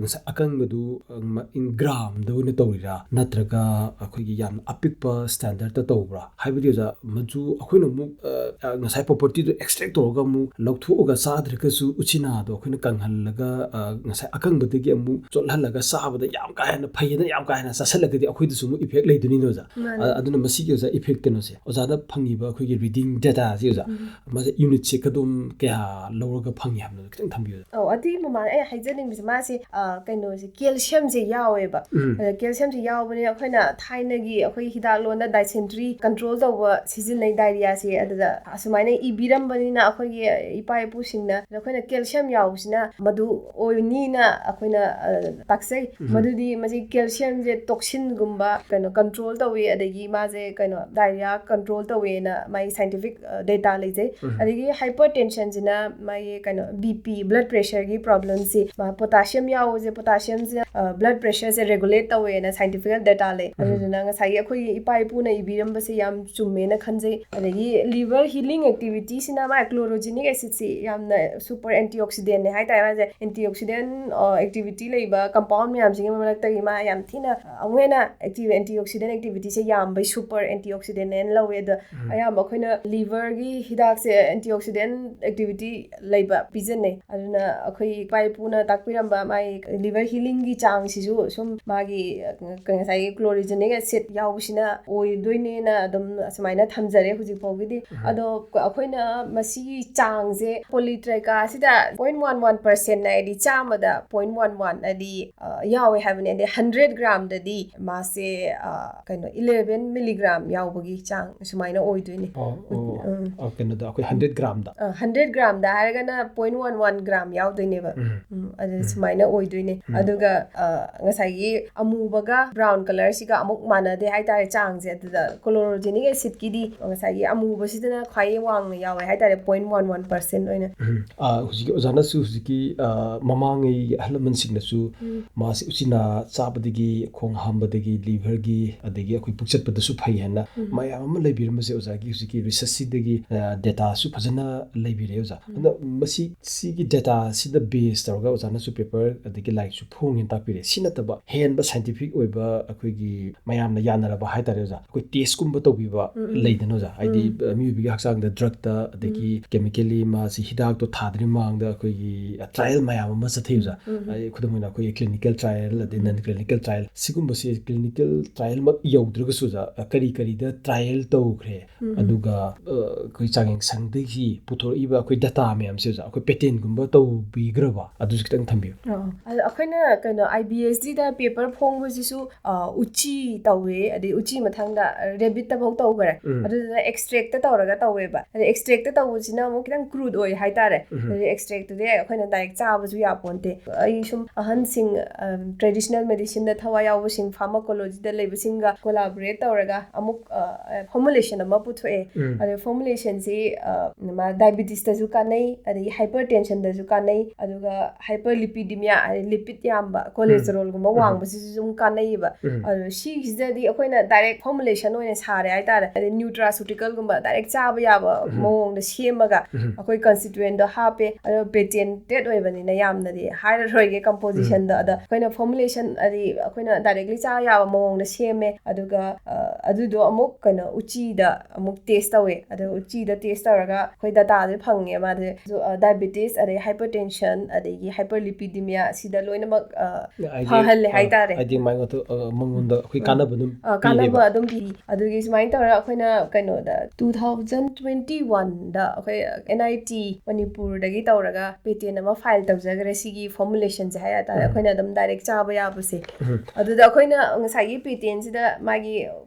ꯉꯁꯥꯏ ꯑꯀꯪꯕꯗꯨ, ꯑ, ꯃ-, in gram ꯗ ꯑꯣꯏꯅ ꯇꯧꯔꯤꯔꯥ, ꯅꯠꯇ꯭ꯔꯒ ꯑꯩꯈꯣꯏꯒꯤ ꯌꯥꯝ ꯑꯄꯤꯛꯄ ꯁ꯭ꯇꯦꯟꯗꯔꯠꯇ ꯇꯧꯕ꯭ꯔꯥ? ꯍꯥꯏꯕꯗꯤ, ꯑꯣꯖꯥ, ꯃꯆꯨ ꯑꯩꯈꯣꯏꯅ ꯑꯃꯨꯛ, ꯑ, ꯑ, ꯉꯁꯥꯏ ꯄ꯭ꯔꯣꯄꯔꯇꯤꯗꯣ ꯑꯦꯛꯁꯇ꯭ꯔꯦꯛ ꯇꯧꯔꯒ ꯑꯃꯨꯛ ꯂꯧꯊꯣꯛꯑꯒ ꯆꯥꯗ꯭ꯔꯒꯁꯨ, ꯎꯆꯤꯅꯥꯗꯣ ꯑꯩꯈꯣꯏꯅ ꯀꯪꯍꯜꯂꯒ, ꯑ, ꯉꯁꯥꯏ ꯑꯀꯪꯕꯗꯒꯤ ꯑꯃꯨꯛ ꯆꯣꯠꯍꯜꯂꯒ ꯆꯥꯕꯗ ꯌꯥꯝ ꯀꯥ ꯍꯦꯟꯅ ꯐꯩꯌꯦꯅ ꯌꯥꯝ ꯀꯥ ꯍꯦꯟꯅ ꯆꯥꯁꯤꯜꯂꯒꯗꯤ ꯑꯩꯈꯣꯏꯗꯁꯨ ꯑꯃꯨꯛ ꯏꯐꯦꯛ ꯂꯩꯗꯣꯏꯅꯤꯅ, ꯑꯣꯖꯥ꯫ ꯃꯥꯅꯦ꯫ ꯑ-, ꯑꯗꯨꯅ ꯃꯁꯤꯒꯤ, ꯑꯣꯖꯥ, ꯏꯐꯦꯛ ꯀꯩꯅꯣꯁꯦ, ꯑꯣꯖꯥꯅ ꯐꯪꯉꯤꯕ ꯑꯩꯈꯣꯏꯒꯤ ꯔꯤꯗꯤꯡ ꯗꯦꯇꯥꯁꯦ, ꯑꯣꯖꯥ, ꯎꯝ꯫ ꯃꯁꯦ ꯌꯨꯅꯤꯠꯁꯦ ꯑꯗꯨꯝ ꯀꯌꯥ ꯂꯧꯔꯒ ꯐꯪꯉꯤ ꯍꯥꯏꯕꯅꯣ ꯈꯤꯇꯪ ꯊꯝꯕꯤꯌꯨ, ꯑꯣꯖꯥ꯫ ꯑꯧ, ꯑꯗꯨꯒꯤ ꯃꯃꯥꯡꯗ ꯑꯩ ꯍꯥꯏꯖꯅꯤꯡꯕꯁꯦ, ꯃꯥꯁꯦ, ꯑ, ꯀꯩꯅꯣꯁꯦ, ꯀꯦꯜꯁꯤꯌꯝꯁꯦ ꯌꯥꯎꯋꯦꯕ꯫ ꯎꯝ꯫ ꯑꯗ ꯀꯦꯜꯁꯤꯌꯝꯁꯦ ꯌꯥꯎꯕꯅꯤꯅ ꯑꯩꯈꯣꯏꯅ ꯊꯥꯏꯅꯒꯤ ꯑꯩꯈꯣꯏ ꯍꯤꯗꯥꯛ ꯂꯣꯟꯗ ꯗꯥꯏꯁꯦꯟꯇ꯭ꯔꯤ ꯀꯟꯇ꯭ꯔꯣꯜ ꯇꯧꯕ ꯁꯤꯖꯤꯟꯅꯩ, ꯗꯥꯏꯔꯤꯌꯥꯁꯦ꯫ ꯑꯗꯨꯗ ꯑꯁꯨꯃꯥꯏꯅ ꯏꯕꯤꯔꯝꯕꯅꯤꯅ ꯑꯩꯈꯣꯏꯒꯤ ꯏꯄꯥ ꯏꯄꯨꯁꯤꯡꯅ ꯑꯗ ꯑꯩꯈꯣꯏꯅ ꯀꯦꯜꯁꯤꯌꯝ ꯌꯥꯎꯕꯁꯤꯅ ꯃꯗꯨ ꯑꯣꯏꯅꯤꯅ ꯑꯩꯈꯣꯏꯅ, ꯑ, ꯇꯥꯛꯆꯩ꯫ ꯎꯝ꯫ ꯃꯗꯨꯗꯤ ꯃꯁꯤ ꯀꯦꯜꯁꯤꯌꯝꯁꯦ ꯇꯣꯛꯁꯤꯟꯒꯨꯝꯕ ꯀꯩꯅꯣ ꯀꯟꯇ꯭ꯔꯣꯜ ꯇꯧꯏ, ꯑꯗꯒꯤ ꯃꯥꯁꯦ ꯀꯩꯅꯣ ꯗꯥꯏꯔꯤꯌꯥ ꯀꯟꯇ꯭ꯔꯣꯜ ꯇꯧꯋꯦꯅ ꯃꯥꯒꯤ ꯁꯥꯏꯟꯇꯤꯐꯤꯛ, ꯑ, ꯗꯦꯇꯥ ꯂꯩꯖꯩ꯫ ꯎꯝ꯫ ꯑꯗꯒꯤ ꯍꯥꯏꯄꯔ ꯇꯦꯟꯁꯟꯁꯤꯅ ꯃꯥꯒꯤ ꯀꯩꯅꯣ ꯕꯤ ꯄꯤ, ꯕ꯭ꯂꯗ ꯄ꯭ꯔꯦꯁꯔꯒꯤ ꯄ꯭ꯔꯣꯕ꯭ꯂꯦꯝꯁꯤ, ꯃꯥ ꯄꯣꯇꯥꯁꯤꯌꯝ ꯌꯥꯎꯕꯁꯦ, ꯄꯣꯇꯥꯁꯤꯌꯝꯁꯤꯅ, ꯑ, ꯕ꯭ꯂꯗ ꯄ꯭ꯔꯦꯁꯔꯁꯦ ꯔꯦꯒꯨꯂꯦꯠ ꯇꯧꯋꯦꯅ ꯁꯥꯏꯟꯇꯤꯐꯤꯀꯦꯜ ꯗꯦꯇꯥ ꯂꯩ꯫ ꯎꯝ꯫ ꯑꯗꯨꯗꯨꯅ ꯉꯁꯥꯏꯒꯤ ꯑꯩꯈꯣꯏꯒꯤ ꯏꯄꯥ ꯏꯄꯨꯅ ꯏꯕꯤꯔꯝꯕꯁꯦ ꯌꯥꯝ ꯆꯨꯝꯃꯦꯅ ꯈꯟꯖꯩ꯫ ꯑꯗꯒꯤ ꯂꯤꯚꯔ ꯍꯤꯂꯤꯡ ꯑꯦꯛꯇꯤꯚꯤꯇꯤꯁꯤꯅ ꯃꯥ ꯀ꯭ꯂꯣꯔꯣꯖꯦꯅꯤꯛ ꯑꯦꯁꯤꯠꯁꯤ ꯌꯥꯝꯅ ꯁꯨꯄꯔ ꯑꯦꯟꯇꯤꯑꯣꯛꯁꯤꯗꯦꯟꯅꯦ ꯍꯥꯏꯇꯥꯔꯦ꯫ ꯃꯥꯁꯦ ꯑꯦꯟꯇꯤꯑꯣꯛꯁꯤꯗꯦꯟ, ꯑ, ꯑꯦꯛꯇꯤꯚꯤꯇꯤ ꯂꯩꯕ ꯀꯝꯄꯥꯎꯟ ꯃꯌꯥꯝꯁꯤꯒꯤ ꯃꯔꯛꯇꯒꯤ ꯃꯥ ꯌꯥꯝ ꯊꯤꯅ ꯑꯃꯨꯛ ꯍꯦꯟꯅ ꯑꯦꯛꯇꯤꯚ, ꯑꯦꯟꯇꯤꯑꯣꯛꯁꯤꯗꯦꯟ ꯑꯦꯛꯇꯤꯚꯤꯇꯤꯁꯦ ꯌꯥꯝꯕꯩ ꯁꯨꯄꯔ ꯑꯦꯟꯇꯤꯑꯣꯛꯁꯤꯗꯦꯟꯅꯦꯅ ꯂꯧꯋꯦ꯫ ꯑꯗꯣ ꯎꯝ꯫ ꯑꯌꯥꯝꯕ ꯑꯩꯈꯣꯏꯅ ꯂꯤꯚꯔꯒꯤ ꯍꯤꯗꯥꯛꯁꯦ ꯑꯦꯟꯇꯤꯑꯣꯛꯁꯤꯗꯦꯟ ꯑꯦꯛꯇꯤꯚꯤꯇꯤ ꯂꯩꯕ ꯄꯤꯖꯅꯩ꯫ ꯑꯗꯨꯅ ꯑꯩꯈꯣꯏ ꯏꯄꯥ ꯏꯄꯨꯅ ꯇꯥꯛꯄꯤꯔꯝꯕ ꯃꯥꯒꯤ ꯂꯤꯚꯔ ꯍꯤꯂꯤꯡꯒꯤ ꯆꯥꯡꯁꯤꯁꯨ ꯁꯨꯝ ꯃꯥꯒꯤ, ꯑ, ꯉꯁꯥꯏꯒꯤ ꯀ꯭ꯂꯣꯔꯤꯖꯦꯅꯤꯛ ꯑꯦꯁꯤꯠ ꯌꯥꯎꯕꯁꯤꯅ ꯑꯣꯏꯗꯣꯏꯅꯦꯅ ꯑꯗꯨꯝ ꯑꯁꯨꯃꯥꯏꯅ ꯊꯝꯖꯔꯦ ꯍꯧꯖꯤꯛ ꯐꯥꯎꯒꯤꯗꯤ꯫ ꯎꯝ꯫ ꯑꯗꯣ ꯑꯩꯈꯣꯏꯅ ꯃꯁꯤꯒꯤ ꯆꯥꯡꯁꯦ ꯄꯣꯂꯤꯇ꯭ꯔꯦꯀꯥꯁꯤꯗ ꯄꯣꯏꯟ ꯋꯥꯟ ꯋꯥꯟ ꯄꯔꯁꯦꯟ ꯍꯥꯏꯗꯤ ꯆꯥꯝꯃꯗ ꯄꯣꯏꯟ ꯋꯥꯟ ꯋꯥꯟ ꯍꯥꯏꯗꯤ, ꯑ, ꯌꯥꯎꯋꯦ ꯍꯥꯏꯕꯅꯦ꯫ ꯑꯗꯩ ꯍꯟꯗ꯭ꯔꯦꯠ ꯒ꯭ꯔꯥꯝꯗꯗꯤ ꯃꯥꯁꯦ, ꯑ, ꯀꯩꯅꯣ, ꯏꯂꯦꯚꯦꯟ ꯃꯤꯂꯤꯒ꯭ꯔꯥꯝ ꯌꯥꯎꯕꯒꯤ ꯆꯥꯡ ꯁꯨꯃꯥꯏꯅ ꯑꯣꯏꯗꯣꯏꯅꯦ꯫ ꯑꯣ, ꯑꯣ, ꯎꯝ꯫ ꯑ, ꯀꯩꯅꯣꯗ ꯑꯩꯈꯣꯏ ꯍꯟꯗ꯭ꯔꯦꯠ ꯒ꯭ꯔꯥꯝꯗ? ꯑ, ꯍꯟꯗ꯭ꯔꯦꯠ ꯒ꯭ꯔꯥꯝꯗ ꯍꯥꯏꯔꯒꯅ ꯄꯣꯏꯟ ꯋꯥꯟ ꯋꯥꯟ ꯒ꯭ꯔꯥꯝ ꯌꯥꯎꯗꯣꯏꯅꯦꯕ꯫ ꯎꯝ꯫ ꯎꯝ, ꯑꯗꯨ ꯎꯝ꯫ ꯁꯨꯃꯥꯏꯅ ꯑꯣꯏꯗꯣꯏꯅꯦ꯫ ꯎꯝ꯫ ꯑꯗꯨꯒ, ꯑ, ꯉꯁꯥꯏꯒꯤ ꯑꯃꯨꯕꯒ ꯕ꯭ꯔꯥꯎꯟ ꯀꯂꯔꯁꯤꯒ ꯑꯃꯨꯛ ꯃꯥꯟꯅꯗꯦ ꯍꯥꯏꯇꯥꯔꯦ ꯆꯥꯡꯁꯦ꯫ ꯑꯗꯨꯗ ꯀ꯭ꯂꯣꯔꯣꯖꯦꯅꯤꯛ ꯑꯦꯁꯤꯠꯀꯤꯗꯤ ꯉꯁꯥꯏꯒꯤ ꯑꯃꯨꯕꯁꯤꯗꯅ ꯈ꯭ꯋꯥꯏ ꯋꯥꯡꯅ ꯌꯥꯎꯋꯦ ꯍꯥꯏꯇꯥꯔꯦ, ꯄꯣꯏꯟ ꯋꯥꯟ ꯋꯥꯟ ꯄꯥꯔꯁꯦꯟ ꯑꯣꯏꯅ꯫ ꯎꯝ꯫ ꯑꯥ, ꯍꯧꯖꯤꯛꯀꯤ ꯑꯣꯖꯥꯅꯁꯨ ꯍꯧꯖꯤꯛꯀꯤ, ꯑꯥ, ꯃꯃꯥꯡꯉꯩꯒꯤ ꯑꯍꯜ ꯂꯃꯟꯁꯤꯡꯅꯁꯨ ꯎꯝ꯫ ꯃꯥꯁꯤ ꯎꯆꯤꯅꯥ ꯆꯥꯕꯗꯒꯤ, ꯈꯣꯡ ꯍꯥꯝꯕꯗꯒꯤ, ꯂꯤꯚꯔꯒꯤ, ꯑꯗꯒꯤ ꯑꯩꯈꯣꯏ ꯄꯨꯛꯆꯠꯄꯗꯁꯨ ꯐꯩ ꯍꯥꯏꯅ ꯎꯝ꯫ ꯃꯌꯥꯝ ꯑꯃ ꯂꯩꯕꯤꯔꯝꯕꯁꯦ ꯑꯣꯖꯥꯒꯤ ꯍꯧꯖꯤꯛꯀꯤ ꯔꯤꯁꯔꯁꯁꯤꯗꯒꯤ, ꯑꯥ, ꯗꯦꯇꯥꯁꯨ ꯐꯖꯅ ꯂꯩꯕꯤꯔꯦ ꯑꯣꯖꯥ꯫ ꯎꯝ꯫ ꯑꯗꯣ ꯃꯁꯤ, ꯁꯤꯒꯤ ꯗꯦꯇꯥꯁꯤꯗ ꯕꯦꯁ ꯇꯧꯔꯒ ꯑꯣꯖꯥꯅꯁꯨ ꯄꯦꯄꯔ ꯑꯗꯒꯤ ꯂꯥꯏꯔꯤꯛꯁꯨ ꯐꯣꯡꯉꯦꯅ ꯇꯥꯛꯄꯤꯔꯦ꯫ ꯁꯤ ꯅꯠꯇꯕ ꯍꯦꯟꯕ ꯁꯥꯏꯟꯇꯤꯐꯤꯛ ꯑꯣꯏꯕ ꯑꯩꯈꯣꯏꯒꯤ ꯃꯌꯥꯝꯅ ꯌꯥꯅꯔꯕ ꯍꯥꯏꯇꯥꯔꯦ ꯑꯣꯖꯥ, ꯑꯩꯈꯣꯏ ꯇꯦꯁꯀꯨꯝꯕ ꯇꯧꯕꯤꯕ ꯎꯝ, ꯎꯝ꯫ ꯂꯩꯗꯅ ꯑꯣꯖꯥ, ꯍꯥꯏꯗꯤ ꯎꯝ꯫ ꯃꯤꯑꯣꯏꯕꯒꯤ ꯍꯛꯆꯥꯡꯗ ꯗ꯭ꯔꯛꯇ ꯑꯗꯒꯤ ꯀꯦꯃꯤꯀꯦꯜꯂꯤ ꯃꯥꯁꯤ ꯍꯤꯗꯥꯛꯇꯣ ꯊꯥꯗ꯭ꯔꯤ ꯃꯃꯥꯡꯗ ꯑꯩꯈꯣꯏꯒꯤ ꯇ꯭ꯔꯥꯏꯌꯦꯜ ꯃꯌꯥꯝ ꯑꯃ ꯆꯠꯊꯩ ꯑꯣꯖꯥ꯫ ꯎꯝ, ꯎꯝ꯫ ꯍꯥꯏꯗꯤ ꯈꯨꯗꯝ ꯑꯣꯏꯅ ꯑꯩꯈꯣꯏꯒꯤ ꯀ꯭ꯂꯤꯅꯤꯀꯦꯜ ꯇ꯭ꯔꯥꯏꯌꯦꯜ ꯑꯗꯩ ꯎꯝ꯫ ꯅꯟ ꯀ꯭ꯂꯤꯅꯤꯀꯦꯜ ꯇ꯭ꯔꯥꯏꯌꯦꯜ, ꯁꯤꯒꯨꯝꯕꯁꯦ ꯀ꯭ꯂꯤꯅꯤꯀꯦꯜ ꯇ꯭ꯔꯥꯏꯌꯦꯜꯃꯛ ꯌꯧꯗ꯭ꯔꯒꯁꯨ ꯑꯣꯖꯥ, ꯀꯔꯤ ꯀꯔꯤꯗ ꯇ꯭ꯔꯥꯏꯌꯦꯜ ꯇꯧꯈ꯭ꯔꯦ, ꯎꯝ, ꯎꯝ꯫ ꯑꯗꯨꯒ, ꯑ, ꯑꯩꯈꯣꯏ ꯆꯥꯡꯌꯦꯡꯁꯪꯗꯒꯤ ꯄꯨꯊꯣꯔꯛꯏꯕ ꯑꯩꯈꯣꯏ ꯗꯇꯥ ꯃꯌꯥꯝꯁꯦ ꯑꯣꯖꯥ, ꯑꯩꯈꯣꯏ ꯄꯦꯇꯦꯟꯒꯨꯝꯕ ꯇꯧꯕꯤꯈ꯭ꯔꯕ, ꯑꯗꯨꯁꯨ ꯈꯤꯇꯪ ꯊꯝꯕꯤꯌꯨ꯫ ꯑꯣ, ꯑꯗꯣ ꯑꯩꯈꯣꯏꯅ ꯀꯩꯅꯣ, ꯑꯥꯏ ꯕꯤ ꯑꯦꯁ ꯗꯤꯗ ꯄꯦꯄꯔ ꯐꯣꯡꯕꯁꯤꯁꯨ, ꯑ, ꯎꯆꯤ ꯇꯧꯋꯦ, ꯑꯗꯩ ꯎꯆꯤ ꯃꯊꯪꯗ ꯔꯦꯕꯤꯠꯇꯐꯥꯎ ꯇꯧꯈ꯭ꯔꯦ꯫ ꯎꯝ꯫ ꯑꯗꯨꯗꯨꯅ ꯑꯦꯛꯁꯇ꯭ꯔꯦꯛꯇ ꯇꯧꯔꯒ ꯇꯧꯋꯦꯕ꯫ ꯑꯗꯩ ꯑꯦꯛꯁꯇ꯭ꯔꯦꯛꯇ ꯇꯧꯕꯁꯤꯅ ꯑꯃꯨꯛ ꯈꯤꯇꯪ ꯀ꯭ꯔꯨꯗ ꯑꯣꯏ ꯍꯥꯏꯇꯥꯔꯦ꯫ ꯎꯝ꯫ ꯑꯗꯩ ꯑꯦꯛꯁꯇ꯭ꯔꯦꯛꯇꯨꯗꯤ ꯑꯩꯈꯣꯏꯅ ꯗꯥꯏꯔꯦꯛ ꯆꯥꯕꯁꯨ ꯌꯥꯄꯣꯟꯇꯦ꯫ ꯑꯩ ꯁꯨꯝ ꯑꯍꯟꯁꯤꯡ, ꯑ, ꯇ꯭ꯔꯦꯗꯤꯁꯅꯦꯜ ꯃꯦꯗꯤꯁꯤꯟꯗ ꯊꯋꯥꯏ ꯌꯥꯎꯕꯁꯤꯡ, ꯐꯥꯔꯃꯥꯀꯣꯂꯣꯖꯤꯗ ꯂꯩꯕꯁꯤꯡꯒ ꯀꯣꯂꯥꯕꯣꯔꯦꯠ ꯇꯧꯔꯒ ꯑꯃꯨꯛ, ꯑ, ꯐꯣꯔꯃꯨꯂꯦꯁꯟ ꯑꯃ ꯄꯨꯊꯣꯛꯑꯦ꯫ ꯎꯝ꯫ ꯑꯗꯣ ꯐꯣꯔꯃꯨꯂꯦꯁꯟꯁꯤ, ꯑ, ꯃꯥ ꯗꯥꯏꯕꯤꯇꯤꯁꯇꯁꯨ ꯀꯥꯟꯅꯩ, ꯑꯗꯒꯤ ꯍꯥꯏꯄꯔ ꯇꯦꯟꯁꯟꯗꯁꯨ ꯀꯥꯟꯅꯩ, ꯑꯗꯨꯒ ꯍꯥꯏꯄꯔ ꯂꯤꯄꯤꯗꯤꯃꯤꯌꯥ, ꯍꯥꯏꯗꯤ ꯂꯤꯄꯤꯠ ꯌꯥꯝꯕ, ꯀꯣꯂꯦꯁꯇꯔꯣꯜꯒꯨꯝꯕ ꯎꯝ꯫ ꯋꯥꯡꯕꯁꯤꯁꯨ ꯑꯗꯨꯝ ꯀꯥꯟꯅꯩꯌꯦꯕ꯫ ꯎꯝ꯫ ꯑꯗꯣ ꯁꯤꯒꯤꯁꯤꯗꯗꯤ ꯑꯩꯈꯣꯏꯅ ꯗꯥꯏꯔꯦꯛ ꯐꯣꯔꯃꯨꯂꯦꯁꯟ ꯑꯣꯏꯅ ꯁꯥꯔꯦ ꯍꯥꯏꯇꯥꯔꯦ꯫ ꯑꯗꯩ ꯅ꯭ꯌꯨꯇ꯭ꯔꯥꯁꯨꯇꯤꯀꯜꯒꯨꯝꯕ ꯗꯥꯏꯔꯦꯛ ꯆꯥꯕ ꯌꯥꯕ ꯎꯝ꯫ ꯃꯑꯣꯡꯗ ꯁꯦꯝꯃꯒ ꯎꯝ꯫ ꯑꯩꯈꯣꯏ ꯀꯟꯁꯇꯤꯇ꯭ꯋꯦꯟꯗꯣ ꯍꯥꯞꯄꯦ꯫ ꯑꯗꯣ ꯄꯦꯇꯦꯟꯇꯦꯠ ꯑꯣꯏꯕꯅꯤꯅ ꯌꯥꯝꯅꯗꯤ ꯍꯥꯏꯔꯔꯣꯏꯒꯦ ꯀꯝꯄꯣꯖꯤꯁꯟꯗꯣ꯫ ꯑꯗꯣ ꯑꯩꯈꯣꯏꯅ ꯐꯣꯔꯃꯨꯂꯦꯁꯟ, ꯍꯥꯏꯗꯤ ꯑꯩꯈꯣꯏꯅ ꯗꯥꯏꯔꯦꯛꯂꯤ ꯆꯥ ꯌꯥꯕ ꯃꯑꯣꯡꯗ ꯁꯦꯝꯃꯦ꯫ ꯑꯗꯨꯒ, ꯑ, ꯑꯗꯨꯗꯣ ꯑꯃꯨꯛ ꯀꯩꯅꯣ, ꯎꯆꯤꯗ ꯑꯃꯨꯛ ꯇꯦꯁ ꯇꯧꯋꯦ꯫ ꯑꯗꯣ ꯎꯆꯤꯗ ꯇꯦꯁ ꯇꯧꯔꯒ ꯑꯩꯈꯣꯏ ꯗꯇꯥꯁꯦ ꯐꯪꯉꯦ꯫ ꯃꯥꯁꯦ, ꯑ, ꯗꯥꯏꯕꯤꯇꯤꯁ, ꯑꯗꯩ ꯍꯥꯏꯄꯔ ꯇꯦꯟꯁꯟ, ꯑꯗꯒꯤ ꯍꯥꯏꯄꯔ ꯂꯤꯄꯤꯗꯤꯃꯤꯌꯥ, ꯁꯤꯗ ꯂꯣꯏꯅꯃꯛ, ꯑ, ꯍꯥꯏꯗꯤ, ꯐꯍꯜꯂꯦ ꯑ, ꯍꯥꯏꯇꯥꯔꯦ꯫ ꯍꯥꯏꯗꯤ ꯃꯥꯏ ꯑꯣꯟꯊꯣꯛ-, ꯑ, ꯃꯉꯣꯟꯗ ꯑꯩꯈꯣꯏ ꯎꯝ꯫ ꯀꯥꯟꯅꯕ ꯑꯗꯨꯝ ꯑ, ꯀꯥꯟꯅꯕ ꯄꯤꯔꯦꯕ꯫ ꯑꯗꯨꯝ ꯄꯤ꯫ ꯑꯗꯨꯒꯤ ꯁꯨꯃꯥꯏꯅ ꯇꯧꯔꯒ ꯑꯩꯈꯣꯏꯅ ꯀꯩꯅꯣꯗ, two thousand twenty one ꯗ ꯑꯩꯈꯣꯏ N I T ꯃꯅꯤꯄꯨꯔꯗꯒꯤ ꯇꯧꯔꯒ ꯄꯦꯇꯦꯟ ꯑꯃ ꯐꯥꯏꯜ ꯇꯧꯖꯈ꯭ꯔꯦ ꯁꯤꯒꯤ ꯐꯣꯔꯃꯨꯂꯦꯁꯟꯁꯦ ꯍꯥꯏꯇꯥꯔꯦ꯫ ꯎꯝ꯫ ꯑꯩꯈꯣꯏꯅ ꯑꯗꯨꯝ ꯗꯥꯏꯔꯦꯛ ꯆꯥꯕ ꯌꯥꯕꯁꯦ꯫ ꯎꯝ꯫ ꯑꯗꯨꯗ ꯑꯩꯈꯣꯏꯅ ꯉꯁꯥꯏꯒꯤ ꯄꯦꯇꯦꯟꯁꯤꯗ ꯃꯥꯒꯤ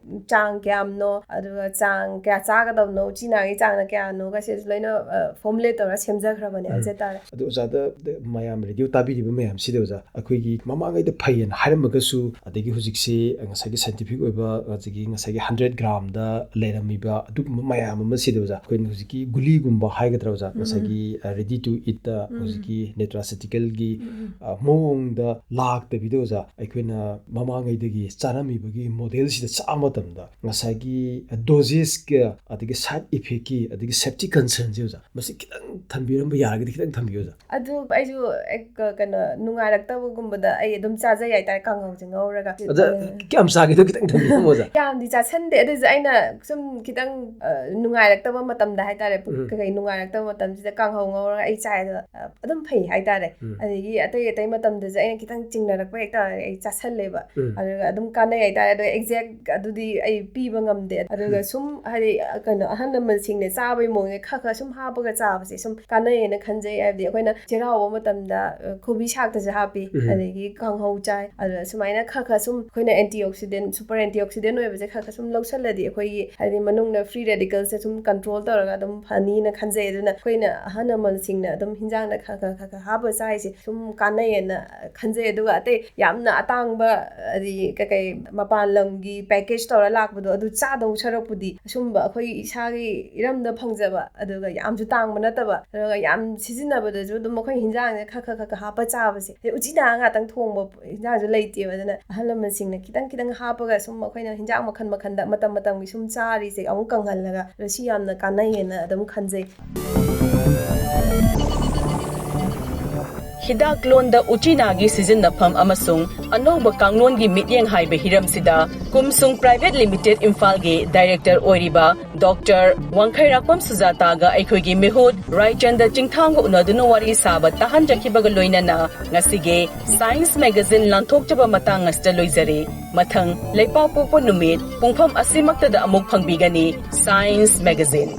ꯆꯥꯡ ꯀꯌꯥꯝꯅꯣ, ꯑꯗꯨꯒ ꯆꯥꯡ ꯀꯌꯥ ꯆꯥꯒꯗꯕꯅꯣ, ꯎꯆꯤꯅꯥꯒꯤ ꯆꯥꯡꯅ ꯀꯌꯥꯅꯣꯒꯁꯦ ꯂꯣꯏꯅ, ꯑ, ꯐꯣꯔꯃꯨꯂꯦꯠ ꯇꯧꯔ ꯁꯦꯝꯖꯈ꯭ꯔꯕꯅꯦ ꯎꯝ꯫ ꯍꯥꯏꯖ ꯇꯥꯔꯦ꯫ ꯑꯗꯨ ꯑꯣꯖꯥꯗ, ꯃꯌꯥꯝ ꯔꯦꯗꯤꯑꯣ ꯇꯥꯕꯤꯔꯤꯕ ꯃꯌꯥꯝꯁꯤꯗ ꯑꯣꯖꯥ, ꯑꯩꯈꯣꯏꯒꯤ ꯃꯃꯥꯡꯉꯩꯗ ꯐꯩꯌꯦꯅ ꯍꯥꯏꯔꯝꯃꯒꯁꯨ, ꯑꯗꯒꯤ ꯍꯧꯖꯤꯛꯁꯤ ꯉꯁꯥꯏꯒꯤ ꯁꯥꯏꯟꯇꯤꯐꯤꯛ ꯑꯣꯏꯕ, ꯑꯗꯒꯤ ꯉꯁꯥꯏꯒꯤ ꯍꯟꯗ꯭ꯔꯦꯠ ꯒ꯭ꯔꯥꯝꯗ ꯂꯩꯔꯝꯃꯤꯕ ꯑꯗꯨꯒꯨꯝꯕ ꯃꯌꯥꯝ ꯑꯃ ꯁꯤꯗ ꯑꯣꯖꯥ, ꯑꯩꯈꯣꯏꯅ ꯍꯧꯖꯤꯛꯀꯤ ꯒꯨꯂꯤꯒꯨꯝꯕ ꯍꯥꯏꯒꯗ꯭ꯔꯥ ꯑꯣꯖꯥ, ꯎꯝ꯫ ꯉꯁꯥꯏꯒꯤ, ꯑ, ready to eat ꯇ ꯎꯝ꯫ ꯍꯧꯖꯤꯛꯀꯤ nutraceutical ꯒꯤ, ꯎꯝ꯫ ꯑ, ꯃꯑꯣꯡꯗ ꯂꯥꯛꯇꯕꯤꯗ ꯑꯣꯖꯥ, ꯑꯩꯈꯣꯏꯅ ꯃꯃꯥꯡꯉꯩꯗꯒꯤ ꯆꯥꯔꯝꯃꯤꯕꯒꯤ model ꯁꯤꯗ ꯆꯥꯕ ꯃꯇꯝꯗ ꯉꯁꯥꯏꯒꯤ dosage ꯀ ꯑꯗꯒꯤ side effect ꯀꯤ ꯑꯗꯒꯤ safety concern ꯁꯦ ꯑꯣꯖꯥ, ꯃꯁꯤ ꯈꯤꯇꯪ ꯊꯝꯕꯤꯔꯝꯕ ꯌꯥꯔꯒꯗꯤ ꯈꯤꯇꯪ ꯊꯝꯕꯤꯌꯨ ꯑꯣꯖꯥ꯫ ꯑꯗꯨ ꯑꯩꯁꯨ, ꯑꯦ, ꯀ-, ꯀꯩꯅꯣ, ꯅꯨꯡꯉꯥꯏꯔꯛꯇꯕꯒꯨꯝꯕꯗ ꯑꯩ ꯑꯗꯨꯝ ꯆꯥꯖꯩ ꯍꯥꯏꯇꯥꯔꯦ, ꯀꯥꯡꯍꯧꯁꯦ ꯉꯧꯔꯒ꯫ ꯑꯗ ꯑ, ꯀꯌꯥꯝ ꯆꯥꯒꯦꯗꯣ ꯈꯤꯇꯪ ꯊꯝꯕꯤꯔꯝꯃꯣ ꯑꯣꯖꯥ꯫ ꯌꯥꯝꯗꯤ ꯆꯥꯁꯟꯗꯦ, ꯑꯗꯨꯁꯨ ꯑꯩꯅ ꯁꯨꯝ ꯈꯤꯇꯪ, ꯑ, ꯅꯨꯡꯉꯥꯏꯔꯛꯇꯕ ꯃꯇꯝꯗ ꯍꯥꯏꯇꯥꯔꯦ, ꯄꯨꯛ ꯎꯝ꯫ ꯀꯩꯀꯩ ꯅꯨꯡꯉꯥꯏꯔꯛꯇꯕ ꯃꯇꯝꯁꯤꯗ ꯀꯥꯡꯍꯧ ꯉꯧꯔꯒ ꯑꯩ ꯆꯥꯏ, ꯑꯗꯣ, ꯑ, ꯑꯗꯨꯝ ꯐꯩ ꯍꯥꯏꯇꯥꯔꯦ꯫ ꯎꯝ꯫ ꯑꯗꯒꯤ ꯑꯇꯩ ꯑꯇꯩ ꯃꯇꯝꯗꯁꯨ ꯑꯩꯅ ꯈꯤꯇꯪ ꯆꯤꯡꯅꯔꯛꯄ ꯍꯦꯛ ꯇꯧꯔꯗꯤ ꯑꯩ ꯆꯥꯁꯜꯂꯦꯕ꯫ ꯎꯝ꯫ ꯑꯗꯨꯒ ꯑꯗꯨꯝ ꯀꯥꯟꯅꯩ ꯍꯥꯏꯇꯥꯔꯦ꯫ ꯑꯗꯣ exact ꯑꯗꯨꯗꯤ ꯑꯩ ꯄꯤꯕ ꯉꯝꯗꯦ꯫ ꯑꯗꯨꯒ ꯎꯝ꯫ ꯁꯨꯝ ꯍꯥꯏꯗꯤ, ꯑ, ꯀꯩꯅꯣ, ꯑꯍꯜ ꯂꯃꯟꯁꯤꯡꯅ ꯆꯥꯕꯒꯤ ꯃꯑꯣꯡꯁꯦ ꯈꯔ ꯈꯔ ꯁꯨꯝ ꯍꯥꯞꯄꯒ ꯆꯥꯕꯁꯦ ꯁꯨꯝ ꯀꯥꯟꯅꯩꯌꯦꯅ ꯈꯟꯖꯩ꯫ ꯍꯥꯏꯕꯗꯤ ꯑꯩꯈꯣꯏꯅ ꯆꯩꯔꯥꯎꯕ ꯃꯇꯝꯗ, ꯑ, ꯀꯣꯕꯤ ꯁꯥꯛꯇꯁꯨ ꯍꯥꯞꯄꯤ, ꯎꯝ꯫ ꯑꯗꯒꯤ ꯀꯥꯡꯍꯧ ꯆꯥꯏ꯫ ꯑꯗꯨꯗ ꯁꯨꯃꯥꯏꯅ ꯈꯔ ꯈꯔ ꯁꯨꯝ ꯑꯩꯈꯣꯏꯅ antioxidant, super antioxidant ꯑꯣꯏꯕꯁꯦ ꯈꯔ ꯈꯔ ꯁꯨꯝ ꯂꯧꯁꯜꯂꯗꯤ ꯑꯩꯈꯣꯏꯒꯤ ꯍꯥꯏꯗꯤ ꯃꯅꯨꯡꯗ free radicals ꯁꯦ ꯁꯨꯝ control ꯇꯧꯔꯒ ꯑꯗꯨꯝ ꯐꯅꯤꯅ ꯈꯟꯖꯩ꯫ ꯑꯗꯨꯅ ꯑꯩꯈꯣꯏꯅ ꯑꯍꯜ ꯂꯃꯟꯁꯤꯡꯅ ꯑꯗꯨꯝ ꯍꯤꯟꯖꯥꯡꯗ ꯈꯔ ꯈꯔ ꯈꯔ ꯈꯔ ꯍꯥꯞꯄ ꯆꯥꯏꯁꯦ ꯁꯨꯝ ꯀꯥꯟꯅꯩꯌꯦꯅ ꯈꯟꯖꯩ꯫ ꯑꯗꯨꯒ ꯑꯇꯩ ꯌꯥꯝꯅ ꯑꯇꯥꯡꯕ, ꯍꯥꯏꯗꯤ ꯀꯩꯀꯩ ꯃꯄꯥꯟ ꯂꯝꯒꯤ package ꯇꯧꯔ ꯂꯥꯛꯄꯗꯣ, ꯑꯗꯨ ꯆꯥꯗꯧ ꯁꯔꯨꯛꯄꯨꯗꯤ ꯑꯁꯨꯝꯕ ꯑꯩꯈꯣꯏ ꯏꯁꯥꯒꯤ ꯏꯔꯝꯗ ꯐꯪꯖꯕ, ꯑꯗꯨꯒ ꯌꯥꯝꯁꯨ ꯇꯥꯡꯕ ꯅꯠꯇꯕ, ꯑꯗꯨꯒ ꯌꯥꯝ ꯁꯤꯖꯤꯟꯅꯕꯗꯁꯨ ꯑꯗꯨꯝ ꯑꯩꯈꯣꯏ ꯍꯤꯟꯖꯥꯡꯁꯦ ꯈꯔ ꯈꯔ ꯈꯔ ꯈꯔ ꯍꯥꯞꯄ ꯆꯥꯕꯁꯦ, ꯍꯥꯏꯗꯤ ꯎꯆꯤꯅꯥ ꯉꯥꯛꯇꯪ ꯊꯣꯡꯕ ꯍꯤꯟꯖꯥꯡꯁꯨ ꯂꯩꯇꯦꯕ꯫ ꯑꯗꯨꯅ ꯑꯍꯜ ꯂꯃꯟꯁꯤꯡꯅ ꯈꯤꯇꯪ ꯈꯤꯇꯪ ꯍꯥꯞꯄꯒ ꯁꯨꯝ ꯑꯩꯈꯣꯏꯅ ꯍꯤꯟꯖꯥꯡ ꯃꯈꯜ ꯃꯈꯜꯗ ꯃꯇꯝ ꯃꯇꯝꯒꯤ ꯁꯨꯝ ꯆꯥꯔꯤꯁꯦ ꯑꯃꯨꯛ ꯀꯪꯍꯜꯂꯒ, ꯑꯗꯣ ꯁꯤ ꯌꯥꯝꯅ ꯀꯥꯟꯅꯩꯌꯦꯅ ꯑꯗꯨꯝ ꯈꯟꯖꯩ꯫ ꯍꯤꯗꯥꯛꯂꯣꯟꯗ ꯎꯆꯤꯅꯥꯒꯤ ꯁꯤꯖꯤꯟꯅꯐꯝ ꯑꯃꯁꯨꯡ ꯑꯅꯧꯕ ꯀꯥꯡꯂꯣꯟꯒꯤ ꯃꯤꯠꯌꯦꯡ ꯍꯥꯏꯕ ꯍꯤꯔꯝꯁꯤꯗ ꯀꯨꯝꯁꯨꯡ Private Limited ꯏꯝꯐꯥꯜꯒꯤ director ꯑꯣꯏꯔꯤꯕ Doctor ꯋꯥꯡꯈꯩꯔꯥꯛꯄꯝ ꯁꯨꯖꯥꯇꯥꯒ ꯑꯩꯈꯣꯏꯒꯤ ꯃꯤꯍꯨꯠ ꯔꯥꯏꯆꯟꯗ ꯆꯤꯡꯊꯥꯡꯒ ꯎꯅꯗꯨꯅ ꯋꯥꯔꯤ ꯁꯥꯕ ꯇꯥꯍꯟꯖꯈꯤꯕꯒ ꯂꯣꯏꯅꯅ ꯉꯁꯤꯒꯤ Science Magazine ꯂꯥꯟꯊꯣꯛꯆꯕ ꯃꯇꯥꯡ ꯑꯁꯤꯗ ꯂꯣꯏꯖꯔꯦ꯫ ꯃꯊꯪ ꯂꯩꯄꯥꯛꯄꯣꯛꯄ ꯅꯨꯃꯤꯠ ꯄꯨꯡꯐꯝ ꯑꯁꯤꯃꯛꯇꯗ ꯑꯃꯨꯛ ꯐꯪꯕꯤꯒꯅꯤ Science Magazine꯫